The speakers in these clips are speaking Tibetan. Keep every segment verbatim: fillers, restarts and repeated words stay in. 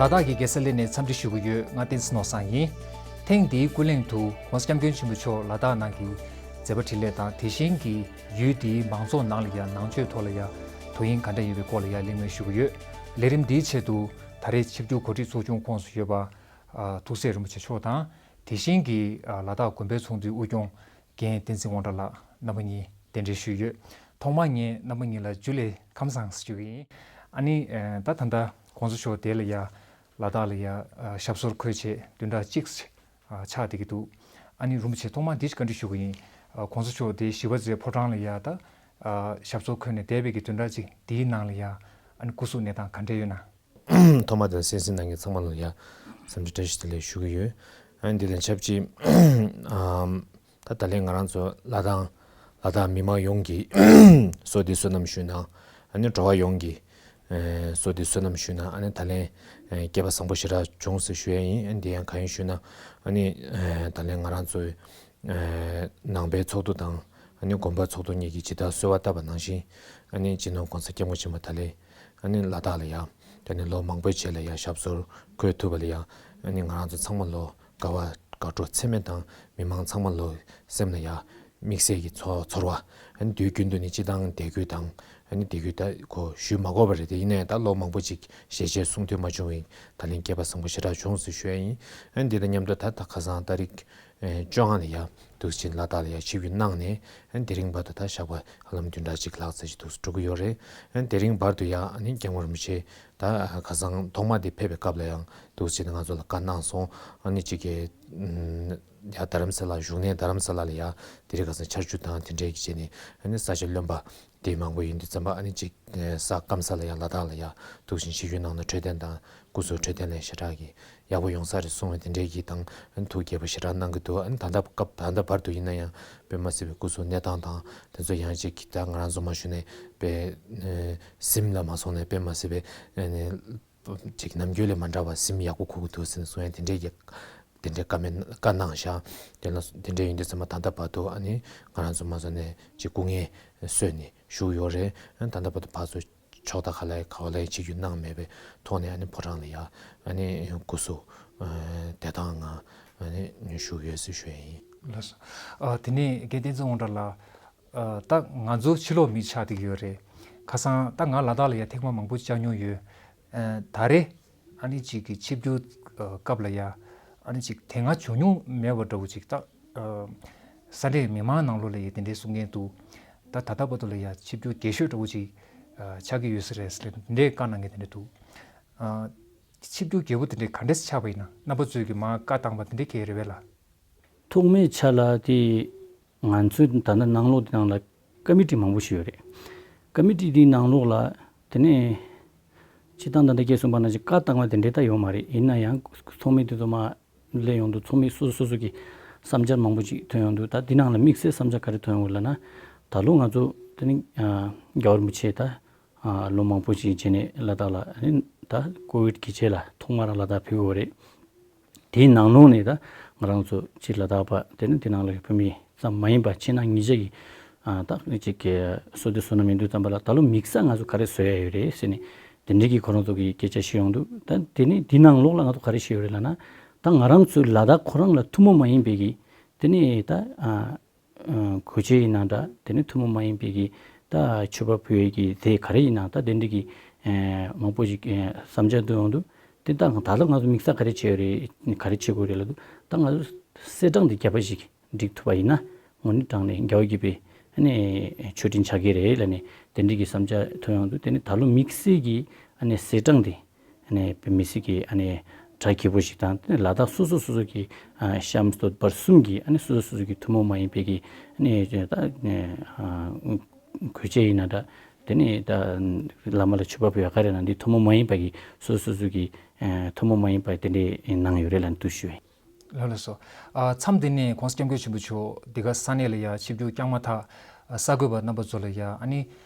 ལ་དྭགས་ཀྱི་རྒྱལ་ས་གླེ་ནས་འཚམས་འདྲི་ཞུ་གི་ཡོད། ང་བསྟན་འཛིན་ནོར་བཟང་ཡིན། ཐེངས་འདིའི་ཀུན་གླེང་དུ་༸གོང་ས་༸སྐྱབས་མགོན་ཆེན་པོ་མཆོག་ལ་དྭགས་ནང་གི་མཛད་པ་འཕྲིན་ལས་དང་དེ་བཞིན་གྱི་ཡུལ་འདིའི་མང་ཚོགས་ནང་ལ་ཡང་ནང་ཆོས་ཐོག་ལ་ཡང་དོ་དབྱིངས་ག་འདྲ་ཡོད་པའི་སྐོར་ལ་ཡང་གླེང་མོལ་ཞུ་གི་ཡོད། ལས་རིམ་འདིའི་ཆེད་དུ་ད་རེས་ཆིབས་བསྒྱུར་གོ་སྒྲིག་ཚོགས་ཆུང་ཁོངས་སུ་ཡོད་པ་ཨ་ཐུགས་སྲས་རིན་པོ་ཆེ་མཆོག་དང་དེ་བཞིན་གྱི་ཨ་ལ་དྭགས་དགོན་པའི་ཚོགས་འདུའི་དབུ་སྐྱོང་རྒན་བསྟན་འཛིན་དབང་གྲགས་ལགས་རྣམ་པ་གཉིས་གདན་འདྲེན་ཞུས་ཡོད། ཐོག་མར་ངས་རྣམ་པ་གཉིས་ལ་ཇུ་ལེ་ཁམས་བཟང་ཞུ་གི་ཡིན། ཨ་ནི་ཨ་ད་ད་ལྟ་༸གོང་ས་མཆོག་དེ་ལ་ཡ་ལ་དྭགས་ལ་ཡ་ཨ་ཞབས་སོར་འཁོད་བྱས་བདུན་ཕྲག་གཅིག་ཨ་ཆགས་བསྡད་ཀྱི་འདུག་ཨ་ནི་རིན་པོ་ཆེ་ཐོག་མར་འདི་ཞིག་བཀའ་འདྲི་ཞུ་གི་ཡིན། ཨ་༸གོང་ས་མཆོག་དེ་ཞི་བ་རྩེ་ཕོ་བྲང་ལ་ཡ་ད་ཨ་ཞབས་སོར་འཁོད་ནས་འདས་པའི་གི་བདུན་ཕྲག་གཅིག་དེའི་ནང་ལ་ཡ་ཨ་ནི་སྐུ་གཟུགས་གནས་སྟངས་ག་འདྲ་ཡོད་ན། ཐོག་མ་དང་གསན་གཟིགས་གནང་མཁན་ཚང་མ་ལ་ཡ་འཚམས་འདྲི་བཀྲ་ཤིས་བདེ་ལེགས་ཞུ་གི་ཡོད། ཨ་ནི་འདི་དང་ཆབས་ཅིག་ཨམ་ད་ད་ལན་ང་རང་ཚོ་ལ་དྭགས་ལ་དྭགས་མི་མང་ཡོངས་ཀྱི་བསོད་བདེ་བསོད་ནམས་ཞུ་ན། ཨ་ནི་འགྲོ་བ་ཡོངས་ཀྱི་ཨེ་བསོད་བདེ་བསོད་ནམས་ཞུ་ན། ཨ་ནི་ད་ལན་ཨེ་སྐལ་པ་བཟང་པོ་ཞེ་དྲག་བྱུང་ཟེར་ཞུ་ཡ་ཡིན། ཨ་ནི་འདི་ཡང་གང་ཡིན་ཞུ་ན། ཨ་ནི་ཨེ་ད་ལན་ང་རང་ཚོའི་ཨེ་ནང་པའི་ཚོགས་འདུ་དང་ཨ་ནི་དགོན་པ་ཚོགས་འདུ་གཉིས་ཀྱིས་ཇི་ལྟར་གསོལ་བ་བཏབ་པ་ནང་བཞིན། ཨ་ནི་སྤྱི་ནོར་༸གོང་ས་༸སྐྱབས་མགོན་ཆེན་པོ་ད་ལན་ཨ་ནི་ལ་དྭགས་ལ་ཡ་ད་ནི་ལོ་མང་པོའི་རྗེས་ལ་ཡ་ཞབས་སོར་འཁོད་ཐུབ་པ་ལ་ཡ་ཨ་ནི་ང་རང་ཚོ་ཚང་མ་ལོ་དགའ་བ་དགའ་སྤྲོ་ཚད་མེད་དང་མི་མང་ཚང་མ་ལོ་སེམས་ལ་ཡ་དམིགས་བསལ་གྱི་ཚོར་ཚོར་བ། ཨ་ནི་དུས་རྒྱུན་དུ་ནི་སྤྱི་བཏང་དད་གུས་དང་ཨ་ནི་དད་གུས་ད་གོ་ཞུ་མ་དགོས་པ་རེད་དེ། ཡིན་ནའི་ད་ལོ་མང་པོ་ཅིག་ཞལ་མཇལ་གསུང་ཐོས་མ་བྱུང་བའི་ད་ལན་སྐལ་པ་བཟང་པོ་ཞེ་དྲག་བྱུང་ཟེར་ཞུ་ཡ་ཡིན། ཨ་ནི་འདི་དང་མཉམ་དུ་ད་ད་ཁ་སང་ཏ་རིག་ཨེ་བཅོ་ལྔ་ལ་ཡ་འདུག་ཅིང་ལ་དྭགས་ལ་ཡ་ཆིབས་བསྒྱུར་གནང་ནས། ཨ་ནི་དེ་རིང་བར་དུ་ད་ཞག་པ་ཧ་ལམ་བདུན་ཕྲག་གཅིག་ལྷག་ཙམ་ཞིག་འདུག་འགྲོ་གི་ཡོད་རེད། ཨ་ནི་དེ་རིང་བར་དུ་ཡ་ཨ་ནི་སྐྱབས་མགོན་རིན་པོ་ཆེ་ད་ཁ་སང་ཐོག་མ་དེ་ཕེབས་པའི་སྐབས་ལ་ཡང་འདུག་ཅིང་ང་ཚོ་ལ་བཀའ་གནང་སོང་། ཨ་ནི་གཅིག་གི་ཨམ་ཡ་རྡ་རམ་ས་ལ་བཞུགས་གནས་རྡ་རམ་ས་ལ་ལ་ཡ་དེ་རིང་ཁ་སང་ཆར་ཆུ་དང་དེ་འདྲའི་གི་བྱས་ནས། ཨ་ནི་ས་ཆ་རློན་པ་དེ་མང་པོ་ཡིན་དུས་ཙམ་པ། ཨ་ནི་གཅིག་ས་སྐམ་ས་ལ་ཡ་ལ་དྭགས་ལ་ཡ་འདུག་ཅིང་ཆིབས་བསྒྱུར་གནང་ན་འཕྲོད་བསྟེན་དང་སྐུ་གཟུགས་འཕྲོད་བསྟེན་ལ་ཞེ་དྲག་གི་ཡག་པོ་ཡོང་ས་རེད་གསུང་བའི་དེ་འདྲའི་གི་དང་། ཨ་ནི་ཐུགས་དགྱེས་པ་ཞེ་དྲག་གནང་གི་འདུག་ཨ་ནི་ད་ལྟ་སྐབས་ད་ལྟ་བར་དུ་ཡིན་ན་ཡང་དཔེ་མ་སྲིད་པའི་སྐུ་གཟུགས་གནས་སྟངས་དང་དེ་ཚོ་ཡང་གཅིག་ད་ང་རང་ཚོ་མ་ཞུ་ནས་དཔེ་ཨེ་ཟིམ་ལ་མ་སོང་ནས་དཔེ་མ་སྲིད་པའི་ཨ་ནི་ཅིག་ནམ་རྒྱུན་ལས་མ་འདྲ་བ་ཟིམ་ཡག་པོ་ཁུག་གི་འདུག་ཟེར་ནས་གསུང་ཡ་དེ་འདྲའི་གི་དེ་འདྲའི་བཀའ་མོལ་བཀའ་གནང་ཤག་དེ་ལ་དེ་འདྲ་ཡིན་དུས་ཙམ་པ་ད་ལྟ་བར་དུ་ཨ་ནི་ང་རང་ཚོ་མ་སོང་ནས་ཅིག་སྐུ་ངལ་གསོས་ནས་བཞུགས་ཡོད་རེད། ཨ་ནི་ད་ལྟ་བར་དུ་ཕར་ཚུར་ཕྱོགས་མཐའ་ཁག་ལ་ག་བ་ལ་ཡང་ཆིབས་བསྒྱུར་གནང་མེད་པའི་ཐོག་ནས། ཨ་ནི་ཕོ་བྲང་ལ་ཡ་ཨ་ནི་སྐུ་གཟུགས་ཨ་བདེ་ཐང་ངང་ཨ་ནི་བཞུགས་ཡོད་ཟེར་ཞུ་ཡ་ཡིན། ལགས་སོ། ཨ་དེ་ནས་རྒན་བསྟན་འཛིན་དབང་གྲགས་ལགས། ཨ་ད་ང་ཚོ་ཕྱི་ལོགས་མི་ཆགས་བསྡད་ཀྱི་ཡོད་རེད། ཁ་སང་ད་ང་ལ་དྭགས་ལ་ཡ་ཐེངས་མ་མང་པོ་བཅར་མྱོང་ཡོད། ཨ་ད་རེས་ཨ་ནི་ཅིག་གི་ཆིབས་བསྒྱུར་ཨ་སྐབས་ལ་ཡ་ཨ་ནི་ཅིག་དེ་སྔ་བྱུང་མྱོང་མེད་པ་འདྲ་བོ་ཅིག་ད་ཨ་ས་གནས་མི་མང་ནང་ལོགས་ལ་ཡ་དེ་འདྲའི་གསུང་མཁན་འདུག་ད་ད་ལྟ་བར་དུ་ལ་ཡ་ཆིབས་བསྒྱུར་རྒྱས་ཤོས་འདྲ་བོ་ཅིག་ཨ་ཆགས་ཀྱི་ཡོད་ས་རེད་ཟེར་དེ་འདྲའི་བཀའ་གནང་མཁན་དེ་འདྲ་འདུག་ཨ་ཆིབས་བསྒྱུར་རྒྱས་པོ་དེ་འདྲའི་ག་འདྲས་ཆགས་པ་ཡིན་ན། རྣམ་པ་ཚོས་ཀྱི་མར་བཀའ་བཏང་པ་དེ་འདྲའི་ག་རེ་རེད་པས་ལགས། ཐོག་མའི་ཆ་ལ་དེ་ང་ཚོའི་ད་ལྟ་ནང་ལོགས་དེ་ནང་ལ་ཀ་མི་ཊི་མང་པོ་ཞིག་ཡོད་རེད། ཀ་མི་ཊི་དེའི་ནང་ལོགས་ལ་དེ་ནས་སྤྱིར་བཏང་ད་ལྟ་སྐད་གསུངས་པ་ནང་བཞིན་བཀའ་བཏང་བ་དེ་འདྲའི་ད་ཡོད་མ་རེད། ཡིན་ན་ཡང་ཚོགས་མི་དེ་ཚོ་མར་སླེབས་ཡོང་དུས་ཚོགས་མི་སོ་སོ་སོ་སོ་གི་བསམ་འཆར་མང་པོ་ཅིག་ཐོན་ཡོང་དུས། ད་འདི་ནང་ལ་དམིགས་བསལ་བསམ་འཆར་ག་རེ་ཐོན་ཡོང་གི་ལབ་ན། ད་ལོ་ང་ཚོ་དེ་ནས་ཨ་རྒྱལ་བ་རིན་པོ་ཆེ་ད་ཨ་ལོ་མང་པོ་ཞིག་རྗེས་ནས་ལ་དྭགས་ལ་ཨ་ནི་ད་ཀོ་ཝིཌ་གི་རྗེས་ལ་ཐོག་མར་ལ་དྭགས་ཕེབས་ཡོད་རེད། དེའི་ནང་ལོགས་ནས་ད་ང་རང་ཚོ་ཕྱིར་ལ་དྭགས་པ་དེ་ནི་དེ་ནང་ལ་བོད་མི་ཙམ་མ་ཡིན་པ་ཕྱི་ནང་གཉིས་ཆ་གི་ཨ་ད་ཅིག་གི་བསོད་བདེ་བསོད་ནམས་ཡིན་དུས་ཙམ་པ་ལ་ད་ལོ་དམིགས་བསལ་ང་ཚོ་ག་རེ་བཟོ་ཡ་ཡོད་རེད་ཟེར་ནས་དེ་འདྲའི་གི་ཁོ་རང་ཚོ་གི་སྐད་ཆ་བཤད་ཡོང་དུས། ད་དེ་ནི་དེའི་ནང་ལོགས་ལ་ང་ཚོ་ག་རེ་བཤད་ཡོད་རེད་ལབ་ན། ད་ང་རང་ཚོའི་ལ་དྭགས་ཁོ་རང་ལ་ཐུན་མོང་མ་ཡིན་པའི་གི་དེ་ནི་ད་ཨ། གོས་ཆེན་ཡིན་ན་འདྲ། དེ་ནི་ཐུན་མོང་མ་ཡིན་པའི་གི་ད་མཆོད་པ་ཕུལ་བའི་གི་དེ་ག་རེ་ཡིན་ན། ད་དེ་འདྲ་གི་ཨེ་མང་པོ་ཞིག་ཨེ་བསམ་འཆར་འདོན་ཡོང་དུས། དེ་ད་ད་ལྟ་ང་ཚོ་དམིགས་བསལ་ག་རེ་བྱས་ཡོད་རེད། ག་རེ་བྱེད་དགོས་རེད་ལབ་དུས། ད་ང་ཚོ་གསེར་སྦྲང་དེ་རྒྱབ་པ་ཞིག་སྒྲིག་ཐུབ་པ་ཡིན་ན་དངོས་གནས་དྲང་གནས་རྒྱལ་བ་དགྱེས་པའི་ཨ་ནི་མཆོད་སྤྲིན་ཆགས་ཀྱི་རེད་ལབ་ནས་དེ་འདྲ་གི་བསམ་འཆར་ཐོན་ཡོང་དུས། དེ་ནི་ད་ལོ་དམིགས་བསལ་གྱི་ཨ་ནི་གསེར་སྦྲང་དེ་ཨ་ནི་དཔེ་མི་སྲིད་ཀྱི་ཨ་ནི་གྲ་རྒྱས་པོ་ཞིག་དང་། དེ་ནི་ལ་དྭགས་སོ་སོ་སོ་སོ་གི་ཨ་གཤམ་སྟོད་བར་གསུམ་གྱི་ཨ་ནི་སོ་སོ་སོ་སོ་གི་ཐུན་མོང་མ་ཡིན་པའི་གི་ཨ་ནི་ད་ཨ་གོས་ཆེན་ཡིན་ན་འདྲ། དེ་ནི་ད་བླ་མ་ལ་མཆོད་པ་ཕུལ་ཡ་ག་རེ་ན་འདི་ཐུན་མོང་མ་ཡིན་པ་གི་སོ་སོ་སོ་གི་ཨ་ཐུན་མོང་མ་ཡིན་པ་དེ་འདྲའི་གནང་ཡོད་རེད་ལབ་འདུག་ཞུ། ལགས་ལགས་སོ། ཨ་མཚམས་འདི་ནས་༸གོང་ས་༸སྐྱབས་མགོན་ཆེན་པོ་མཆོག་འདི་ག་ས་གནས་ལ་ཡ་ཆིབས་བསྒྱུར་བསྐྱངས་མ་ཐག་ཨ་གསར་འགོད་པ་རྣམ་པ་ཚོ་ལ་ཡ་ཨ་ནི་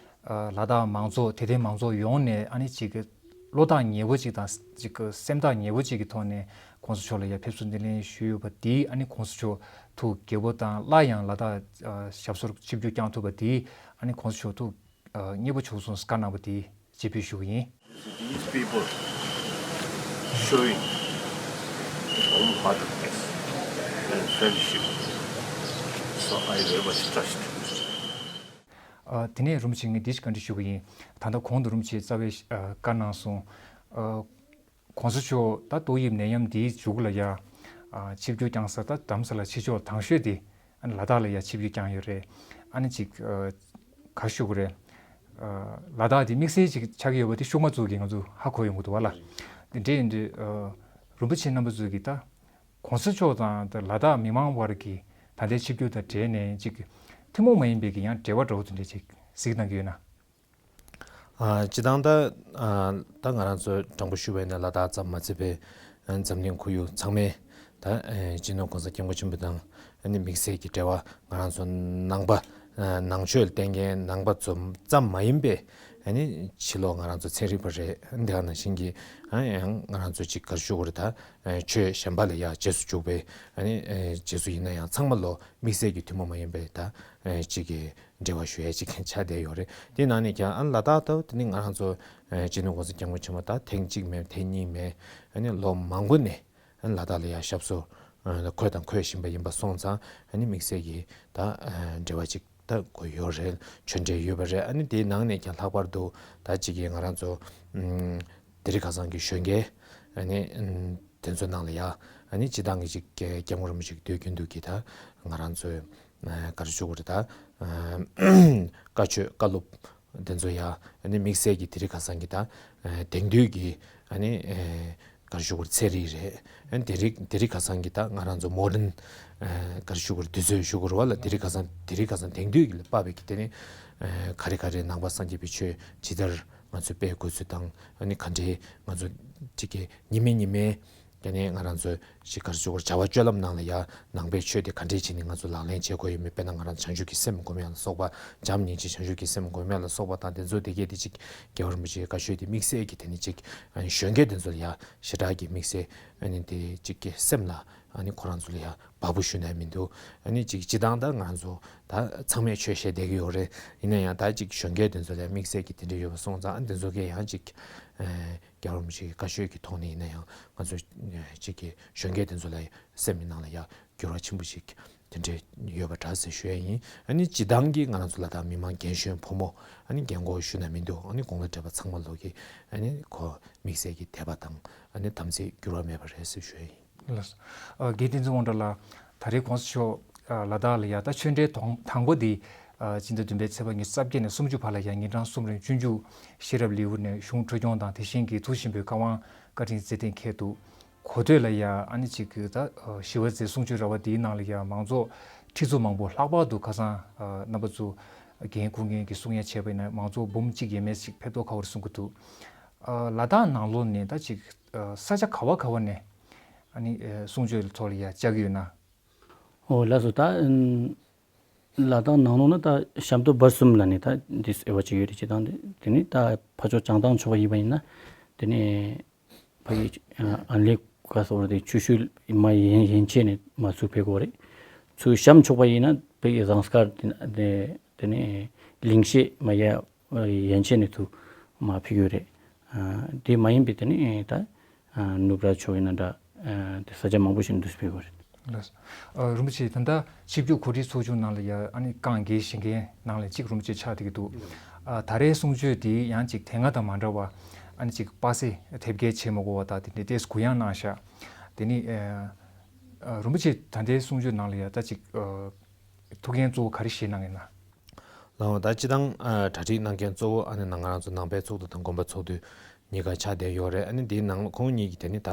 ཨ་ལ་དྭགས་མང་ཚོགས་དད་ལྡན་མང་ཚོགས་ཡོངས་ནས་ཨ་ནི་ཅིག་གི་བློ་ཐག་ཉེ་བོ་ཅིག་དང་ཅིག་གི་སེམས་ཐག་ཉེ་བོ་ཅིག་གི་ཐོག་ནས་༸གོང་ས་མཆོག་ལ་ཡ་ཕེབས་བསུ་འདི་ལེན་ཞུས་ཡོད་པ་འདི། ཨ་ནི་༸གོང་ས་མཆོག་ཐུགས་དགྱེས་པོ་དང་། སླར་ཡང་ལ་དྭགས་ཨ་ཞབས་སོར་ཆིབས་བསྒྱུར་བསྐྱངས་ཐུབ་པ་འདི་ཨ་ནི་༸གོང་ས་མཆོག་ཐུགས་ཨ་མཉེས་པོ་བྱུང་སོང་བཀའ་གནང་བ་དེ་རྗེས་ཕུལ་ཞུ་གི་ཡིན། These people, Showing warm heartedness and friendship. So I very much touched. ཨ། དེ་ནས་རིན་པོ་ཆེ་ངས་འདི་ཞིག་བཀའ་འདྲི་ཞུ་གི་ཡིན། ད་ལྟ་གོང་དུ་རིན་པོ་ཆེས་རྩ་བའི་ཨ་བཀའ་གནང་སོང་། ཨ། གོང་ས་མཆོག་ད་ཏོག་དབྱིབས་ནད་ཡམས་འདིའི་མཇུག་ལ་ཡ། ཨ། ཆིབས་བསྒྱུར་བསྐྱངས་ས་ད་རྡ་རམ་ས་ལ་ཕྱི་ཕྱོགས་དང་ཤོས་དེ། ཨ་ནི་ལ་དྭགས་ལ་ཡ་ཆིབས་བསྒྱུར་བསྐྱངས་ཡོད་རེད། ཨ་ནི་ཅིག་ཨ། ག་རེ་ཞུ་དགོས་རེད། ཨ། ལ་དྭགས་དེ་དམིགས་བསལ་ཅིག་ཆགས་ཀྱི་ཡོད་པ་དེ་ཤུགས་མ་བཙུགས་ཀྱི་ང་ཚོ་ཧ་གོ་ཡོང་གི་འདུག་བ་ལ། དེ་འདྲ་ཡིན་དུས་ཨ། རིན་པོ་ཆེ་རྣམ་པ་ཚོས་ཀྱིས་ད། གོང་ས་མཆོག་དང་ད་ལ་དྭགས་མི་མང་དབར་གྱི་ད་ལྟའི་ཆིབས་བསྒྱུར་དང་འབྲེལ་ནས་ཅིག་ཐུན་མོང་མ་ཡིན་པའི་གི་ཡང་འབྲེལ་བ་འདྲ་བོ་དེ་འདྲ་ཅིག་གཟིགས་གནང་གི་ཡོད་ན། ཨ། སྤྱིར་བཏང་ད་ཨ། ད་ང་རང་ཚོ་དྲང་པོ་ཞུ་བ་ཡིན་ན་ལ་དྭགས་ཙམ་མ་ཚད་པའི་ཨ། འཛམ་གླིང་ཁོར་ཡུག་ཚང་མས་ད་ཨ། སྤྱི་ནོར་༸གོང་ས་༸སྐྱབས་མགོན་ཆེན་པོ་དང་ཨ་ནི་དམིགས་བསལ་གྱི་འབྲེལ་བ། ང་རང་ཚོ་ནང་པ་ཨ། ནང་ཆོས་ལ་བརྟེན་མཁན་ནང་པ་ཙམ་ཙམ་མ་ཡིན་པའི་ཨ་ནི་ཕྱི་ལོགས་ང་རང་ཚོ་ཚན་རིག་པ་རེད། འདི་ག་ནང་བཞིན་གྱི་ཨ། ཡང་ང་རང་ཚོ་ཅིག་ག་རེ་ཞུ་དགོས་རེད། ད་ཨ། ཆོས་གཞན་པ་ལ་ཡ་རྗེས་སུ་འཇུག་པའི་ཨ་ནི་ཨ། རྗེས་སུ་ཡིན་ན་ཡང་ཚང་མ་ལོ་དམིགས་བསལ་གྱི་ཐུན་མོང་མ་ཡིན་པའི་ད་ཨ། ཅིག་གི་འབྲེལ་བ་ཞུ་ཡས་ཅིག་ཆགས་བསྡད་ཡོད་རེད། དེ་ནང་ནས་ཀྱང་ཨ་ནི་ལ་དྭགས་ལྟ་བུ་དེ་ནི་ང་རང་ཚོ་ཨ། སྤྱི་ནོར་༸གོང་ས་༸སྐྱབས་མགོན་ཆེན་པོ་ད་ཐེངས་གཅིག་མིན་ཐེངས་གཉིས་མིན་ཨ་ནི་ལོ་མང་པོ་ནས་ཨ་ནི་ལ་དྭགས་ལ་ཡ་ཞབས་སོར་ཨ། འཁོད་དང་འཁོད་བཞིན་པ་ཡིན་པ་སོང་ཙང་ཨ་ནི་དམིགས་བསལ་གྱི་ད་ཨ། འབྲེལ་བ་ཅིག་ད་དགོས་ཡོད་རེད། ཆོས་འབྲེལ་ཡོད་པ་རེད། ཨ་ནི་དེའི་ནང་ནས་ཀྱང་ལྷག་པར་དུ་ད་ཅིག་གི་ང་རང་ཚོ་ཨ། དིལླི་ཁ་སང་གི་གཞོན་སྐྱེས་ཨ་ནི་ཨ། དེ་ཚོའི་ནང་ལ་ཡ་ཨ་ནི་སྤྱིར་བཏང་གི་ཅིག་སྐྱབས་མགོན་རིན་པོ་ཆེ་གི་དུས་རྒྱུན་དུ་གི་ད་ང་རང་ཚོའི་ཨ། ག་རེ་ཞུ་དགོས་རེད། ད་ཨ། བཀའ་ཆོས་བཀའ་སློབ་དེ་ཚོ་ཡ་ཨ་ནི་དམིགས་བསལ་གྱི་དིལླི་ཁ་སང་གི་ད་ཨ། དེང་དུས་ཀྱི་ཨ་ནི་ཨ། ག་རེ་ཞུ་དགོས་རེད། ཚན་རིག་རེད། ཨ་ནི་དིལླི་དིལླི་ཁ་སང་གི་ད་ང་རང་ཚོ་མོ་ཌན་ཨ། ག་རེ་ཞུ་དགོས་རེད། དུས་ཚོད་ཞུ་དགོས་རེད་བ་ལ། དིལླི་ཁ་སང་དིལླི་ཁ་སང་དེང་དུས་ཀྱི་ལ་དཔག་པའི་གི་དེ་ནི་ཨ། ག་རེ་ག་རེ་ནང་པ་སངས་རྒྱས་པའི་ཆོས་ཇི་ལྟར་ང་ཚོས་སྤེལ་དགོས་ཚུལ་དང་ཨ་ནི་ག་འདྲའི་ང་ཚོ་ཅིག་གི་ཉི་མ་ཉི་མའི་ཀྱ་ནས་ང་རང་ཚོའི་ཅིག་ག་རེ་ཞུ་དགོས་རེད། བྱ་བ་སྤྱོད་ལམ་ནང་ལ་ཡ་ནང་པའི་ཆོས་དེ་ག་འདྲས་བྱས་ནས་ང་ཚོ་ལག་ལེན་བྱེད་དགོས་ཡོད་མེད། དཔེར་ན་ང་རང་བྱང་ཆུབ་ཀྱི་སེམས་སྒོམ་ཡ་ལ་སོགས་པ། བྱམས་སྙིང་རྗེ་བྱང་ཆུབ་ཀྱི་སེམས་སྒོམ་ཡ་ལ་སོགས་པ་དང་། དེ་ཚོ་དེ་གས་དེ་ཅིག་རྒྱལ་བ་རིན་པོ་ཆེའི་བཀའ་ཆོས་དེ་དམིགས་བསལ་གྱི་དེ་ནི་ཅིག་ཨ་ནི་གཞོན་སྐྱེས་དེ་ཚོ་ལ་ཡ་ཞེ་དྲག་གི་དམིགས་བསལ་ཨ་ནི་དེ་ཅིག་གི་སེམས་ལ་ཨ་ནི་ཁོ་རང་ཚོ་ལ་ཡ་བབས་པོ་ཞུ་ན་མི་འདུག་ཨ་ནི་ཅིག་སྤྱིར་བཏང་ད་ང་ཚོ་ད་ཚང་མས་ཆོས་བཤད་བསྡད་ཀྱི་ཡོད་རེད། ཡིན་ན་ཡང་ད་ཅིག་གཞོན་སྐྱེས་དེ་ཚོ་ལ་ཡ་དམིགས་བསལ་གྱི་དེ་འདྲ་ཡོད་པ་སོང་ཙང་། ཨ་ནི་དེ་ཚོ་གས་ཡང་ཅིག་ཨ། རྒྱལ་བ་རིན་པོ་ཆེ་གི་བཀའ་ཆོས་ཀྱི་ཐོག་ནས་ཡིན་ན་ཡང་ང་ཚོ་གཅིག་གི་གཞོན་སྐྱེས་དེ་ཚོ་ལ་སེམས་ཀྱི་ནང་ལ་ཡ་འགྱུར་བ་ཆེན་པོ་ཞིག་དེ་འདྲས་ཡོད་པ་འདྲ་ཟེར་ཞུ་ཡ་ཡིན། ཨ་ནི་སྤྱིར་བཏང་གི་ང་རང་ཚོ་ལ་དྭགས་མི་མང་རྒན་གཞོན་ཕོ་མོ་ཨ་ནི་རྒན་གོག་ཞུ་ན་མི་འདུག་ཨ་ནི་དགུང་ལོ་བགྲེས་པ་ཚང་མ་ལོག་གི་ཨ་ནི་ཁོ་དམིགས་བསལ་གྱི་དད་པ་དང་ཨ་ནི་དམ་ཚིག་འགྱུར་བ་མེད་པ་རེད་ཟེར་ཞུ་ཡ་ཡིན། ལགས་སོ། ཨ། རྒན་བསྟན་འཛིན་དབང་གྲགས་ལགས། ད་རེས་གོང་ས་མཆོག་ཨ། ལ་དྭགས་ལ་ཡ་ད་ཆོས་འབྲེལ་དང་དང་པོ་འདི་ཨ། སྤྱི་ཟླ་བདུན་པའི་ཚེས་པ་ཉི་ཤུ་རྩ་བརྒྱད་ནས་སུམ་ཅུ་བར་ལ་ཡ་ཉིན་གྲངས་གསུམ་རིང་སྤྱོད་འཇུག་ཤེས་རབ་ལེའུ་ནས་གཞུང་འཕྲོས་སྐྱོང་དང་། དེ་བཞིན་གྱི་ཐུགས་ཆེན་པོའི་བཀའ་དབང་བཀའ་དྲིན་རྩ་བརྟན་འཁྱེར་འདུག་གོ་ཐོས་ལ་ཡ་ཨ་ནི་ཅིག་གི་ད་ཨ། ཞི་བ་མཛད་གསུང་ཆོས་ར་བ་འདིའི་ནང་ལ་ཡ་མང་ཚོགས་ཁྲི་ཚོ་མང་པོ་ལྷག་པར་དུ་ཁ་སང་ཨ། རྣམ་པ་ཚོ་འགན་འཁུར་མཁན་གྱི་གསུང་ཡ་བྱས་པ་ཡིན་ན་མང་ཚོགས་འབུམ་གཅིག་ཡས་མས་ཅིག་ཕེབས་མདོག་ཁ་པོ་རེད་གསུང་གི་འདུག་ཨ། ལ་དྭགས་ནང་ལོགས་ནས་ད་ཅིག་ཨ། ས་ཆ་ག་བ་ག་བ་ནས་ཨ་ནི་ཨ། གསུང་ཆོས་ཐོག་ལ་ཡ་བཅར་གྱི་ཡོད་ན། ཨོ་ལགས་སོ། ད་ཨ། ལ་དྭགས་ནང་ལོགས་ན་ད་ཤམ་སྟོད་བར་གསུམ་ལ་ནི་ད་འདི་དབྱེ་བ་ཅིག་ཡོད་རེད། སྤྱིར་བཏང་དེ་དེ་ནི་ད་ཕར་ཕྱོགས་བྱང་ཐང་ཕྱོགས་པ་ཡིན་པ་ཡིན་ན་དེ་ནི་ཕ་གི་ཨ་ལེ་ག་སོགས་དེ་ཆུ་ཤུལ་མ་ཡན་ཡན་ཆད་ནས་མར་ཚུར་ཕེབས་ཀྱི་ཡོད་རེད། ཚུར་གཤམ་ཕྱོགས་པ་ཡིན་ན་ཕ་གི་ཟངས་དཀར་དེ་དེ་ནས་ལིང་ཤེད་མ་ཡ་ཡན་ཆད་ནས་ཚུར་མར་ཕེབས་ཀྱི་ཡོད་རེད། ཨ་དེ་མ་ཡིན་པའི་དེ་ནི་ད་ཨ་ནུབ་ར་ཕྱོགས་ཡིན་ན་འདྲ། ཨ་དེ་ས་ཆ་མང་པོ་ཞིག་ནས་འདུག་སེ་ཕེབས་ཀྱི་ཡོད་རེད། ལགས་སོ། ཨ་རིན་པོ་ཆེ་ད་ལྟ་ཆིབས་བསྒྱུར་གོ་སྒྲིག་ཚོགས་ཆུང་ནང་ལ་ཡ་ཨ་ནི་རྐང་འགན་བཞེས་མཁན་ནང་ལ་གཅིག་རིན་པོ་ཆེ་ཆགས་བསྡད་ཀྱི་འདུག་ཨ་ད་རེས་གསུང་ཆོས་འདི་ཡང་གཅིག་དེ་སྔ་དང་མ་འདྲ་བ་ཨ་ནི་གཅིག་སྤ་སེ་དེབ་སྐྱེལ་བྱེད་མ་དགོས་པ་དང་དེ་འདྲའི་ཏོག་ཙམ་གུ་ཡངས་གནང་ཤག་དེ་ནི་ཨ་ཨ་རིན་པོ་ཆེ་ད་ལྟའི་གསུང་ཆོས་ནང་ལ་ཡ་ད་གཅིག་ཨ་ཐུགས་འགན་གཙོ་བོ་ག་རེ་བཞེས་གནང་གི་ཡིན་ན། ལགས་འོང་། ད་སྤྱིར་བཏང་ཨ་གྲ་སྒྲིག་གནང་མཁན་གཙོ་བོ་ཨ་ནི་ང་རང་ཚོ་ནང་པའི་ཚོགས་འདུ་དང་དགོན་པ་ཚོགས་འདུ་གཉིས་ཀ་ཆགས་བསྡད་ཡོད་རེད། ཨ་ནི་འདིའི་ནང་ལ་ཁོང་གཉིས་ཀྱིས་དེ་ནི་ད་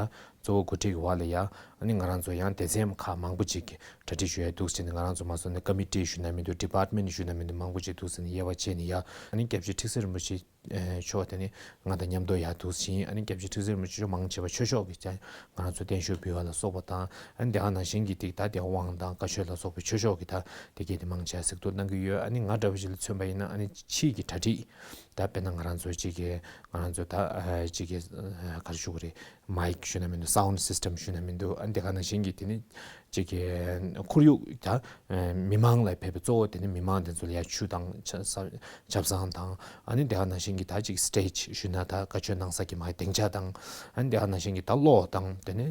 གཙོ་བོ་འགོ་ཁྲིད་ཀྱི་འོག་ལ་ཡ་ཨ་ནི་ང་རང་ཚོ་ཡང་སྡེ་ཚན་ཁག་མང་པོ་ཅིག་གི་གྲ་སྒྲིག་ཞུ་ཡ་འདུག་ཟེར་ནས། ང་རང་ཚོ་མ་སོང་ནས་ཀ་མི་ཊི་ཞུ་ན་མི་འདུག་ཌི་པཱར་ཊི་མེན་ཊི་ཞུ་ན་མི་འདུག་མང་པོ་ཅིག་འདུག་ཟེར་ནས་དབྱེ་བ་ཕྱེ་ནས་ཡ། ཨ་ནི་སྐྱབས་རྗེ་ཁྲི་ཟུར་རིན་པོ་ཆེ་ཨེ་མཆོག་དེ་ནི་ང་དང་མཉམ་དུ་ཡར་འདུག་ཕྱིན། ཨ་ནི་སྐྱབས་རྗེ་ཁྲི་ཟུར་རིན་པོ་ཆེ་མཆོག་མང་ཆེ་བ་ཆོས་ཕྱོགས་ཀྱི་ཀྱང་ང་རང་ཚོ་བརྟན་བཞུགས་འབུལ་བ་ལ་སོགས་པ་དང་། ཨ་ནི་དེ་ག་ནང་བཞིན་གྱི་ཏིག་ད་དེ་དབང་དང་བཀའ་ཆོས་ལ་སོགས་པའི་ཆོས་ཕྱོགས་ཀྱི་ད་དེ་གས་དེ་མང་ཆེ་བ་གཟིགས་རྟོག་གནང་གི་ཡོད། ཨ་ནི་ང་འདྲ་བ་ཞིག་ལ་མཚོན་པ་ཡིན་ན་ཨ་ནི་ཕྱིའི་གི་གྲ་སྒྲིག་ད་དཔེར་ན་ང་རང་ཚོ་གཅིག་གི་ང་རང་ཚོ་ད་ཨ་གཅིག་གི་ཨ་ག་རེ་ཞུ་དགོས་རེད། མའིག་ཞུ་ན་མི་འདུག་སའུན་ཌི་སིས་ཊམ་ཞུ་ན་མི་འདུག་ཨ་ནི་དེ་ག་ནང་བཞིན་གྱི་དེ་ནི་ ཅིག་གི་ཁོར་ཡུག་ད་མི་མང་ལ་ཕེབས་པའི་གཙོ་བོ་དེ་ནི་མི་མང་དེ་ཚོ་ལ་ཡ་ཆུ་དང་ཆ་ས་ཆབ་གསང་དང་། ཨ་ནི་དེ་ག་ནང་བཞིན་གྱི་ད་ཅིག་སི་ཊེ་ཇི་ཞུས་ན་ད་བཀའ་ཆོས་གནང་ས་གི་མ་གི་སྡིངས་ཆ་དང་། ཨ་ནི་དེ་ག་ནང་བཞིན་གྱི་ད་གློག་དང་དེ་ནི་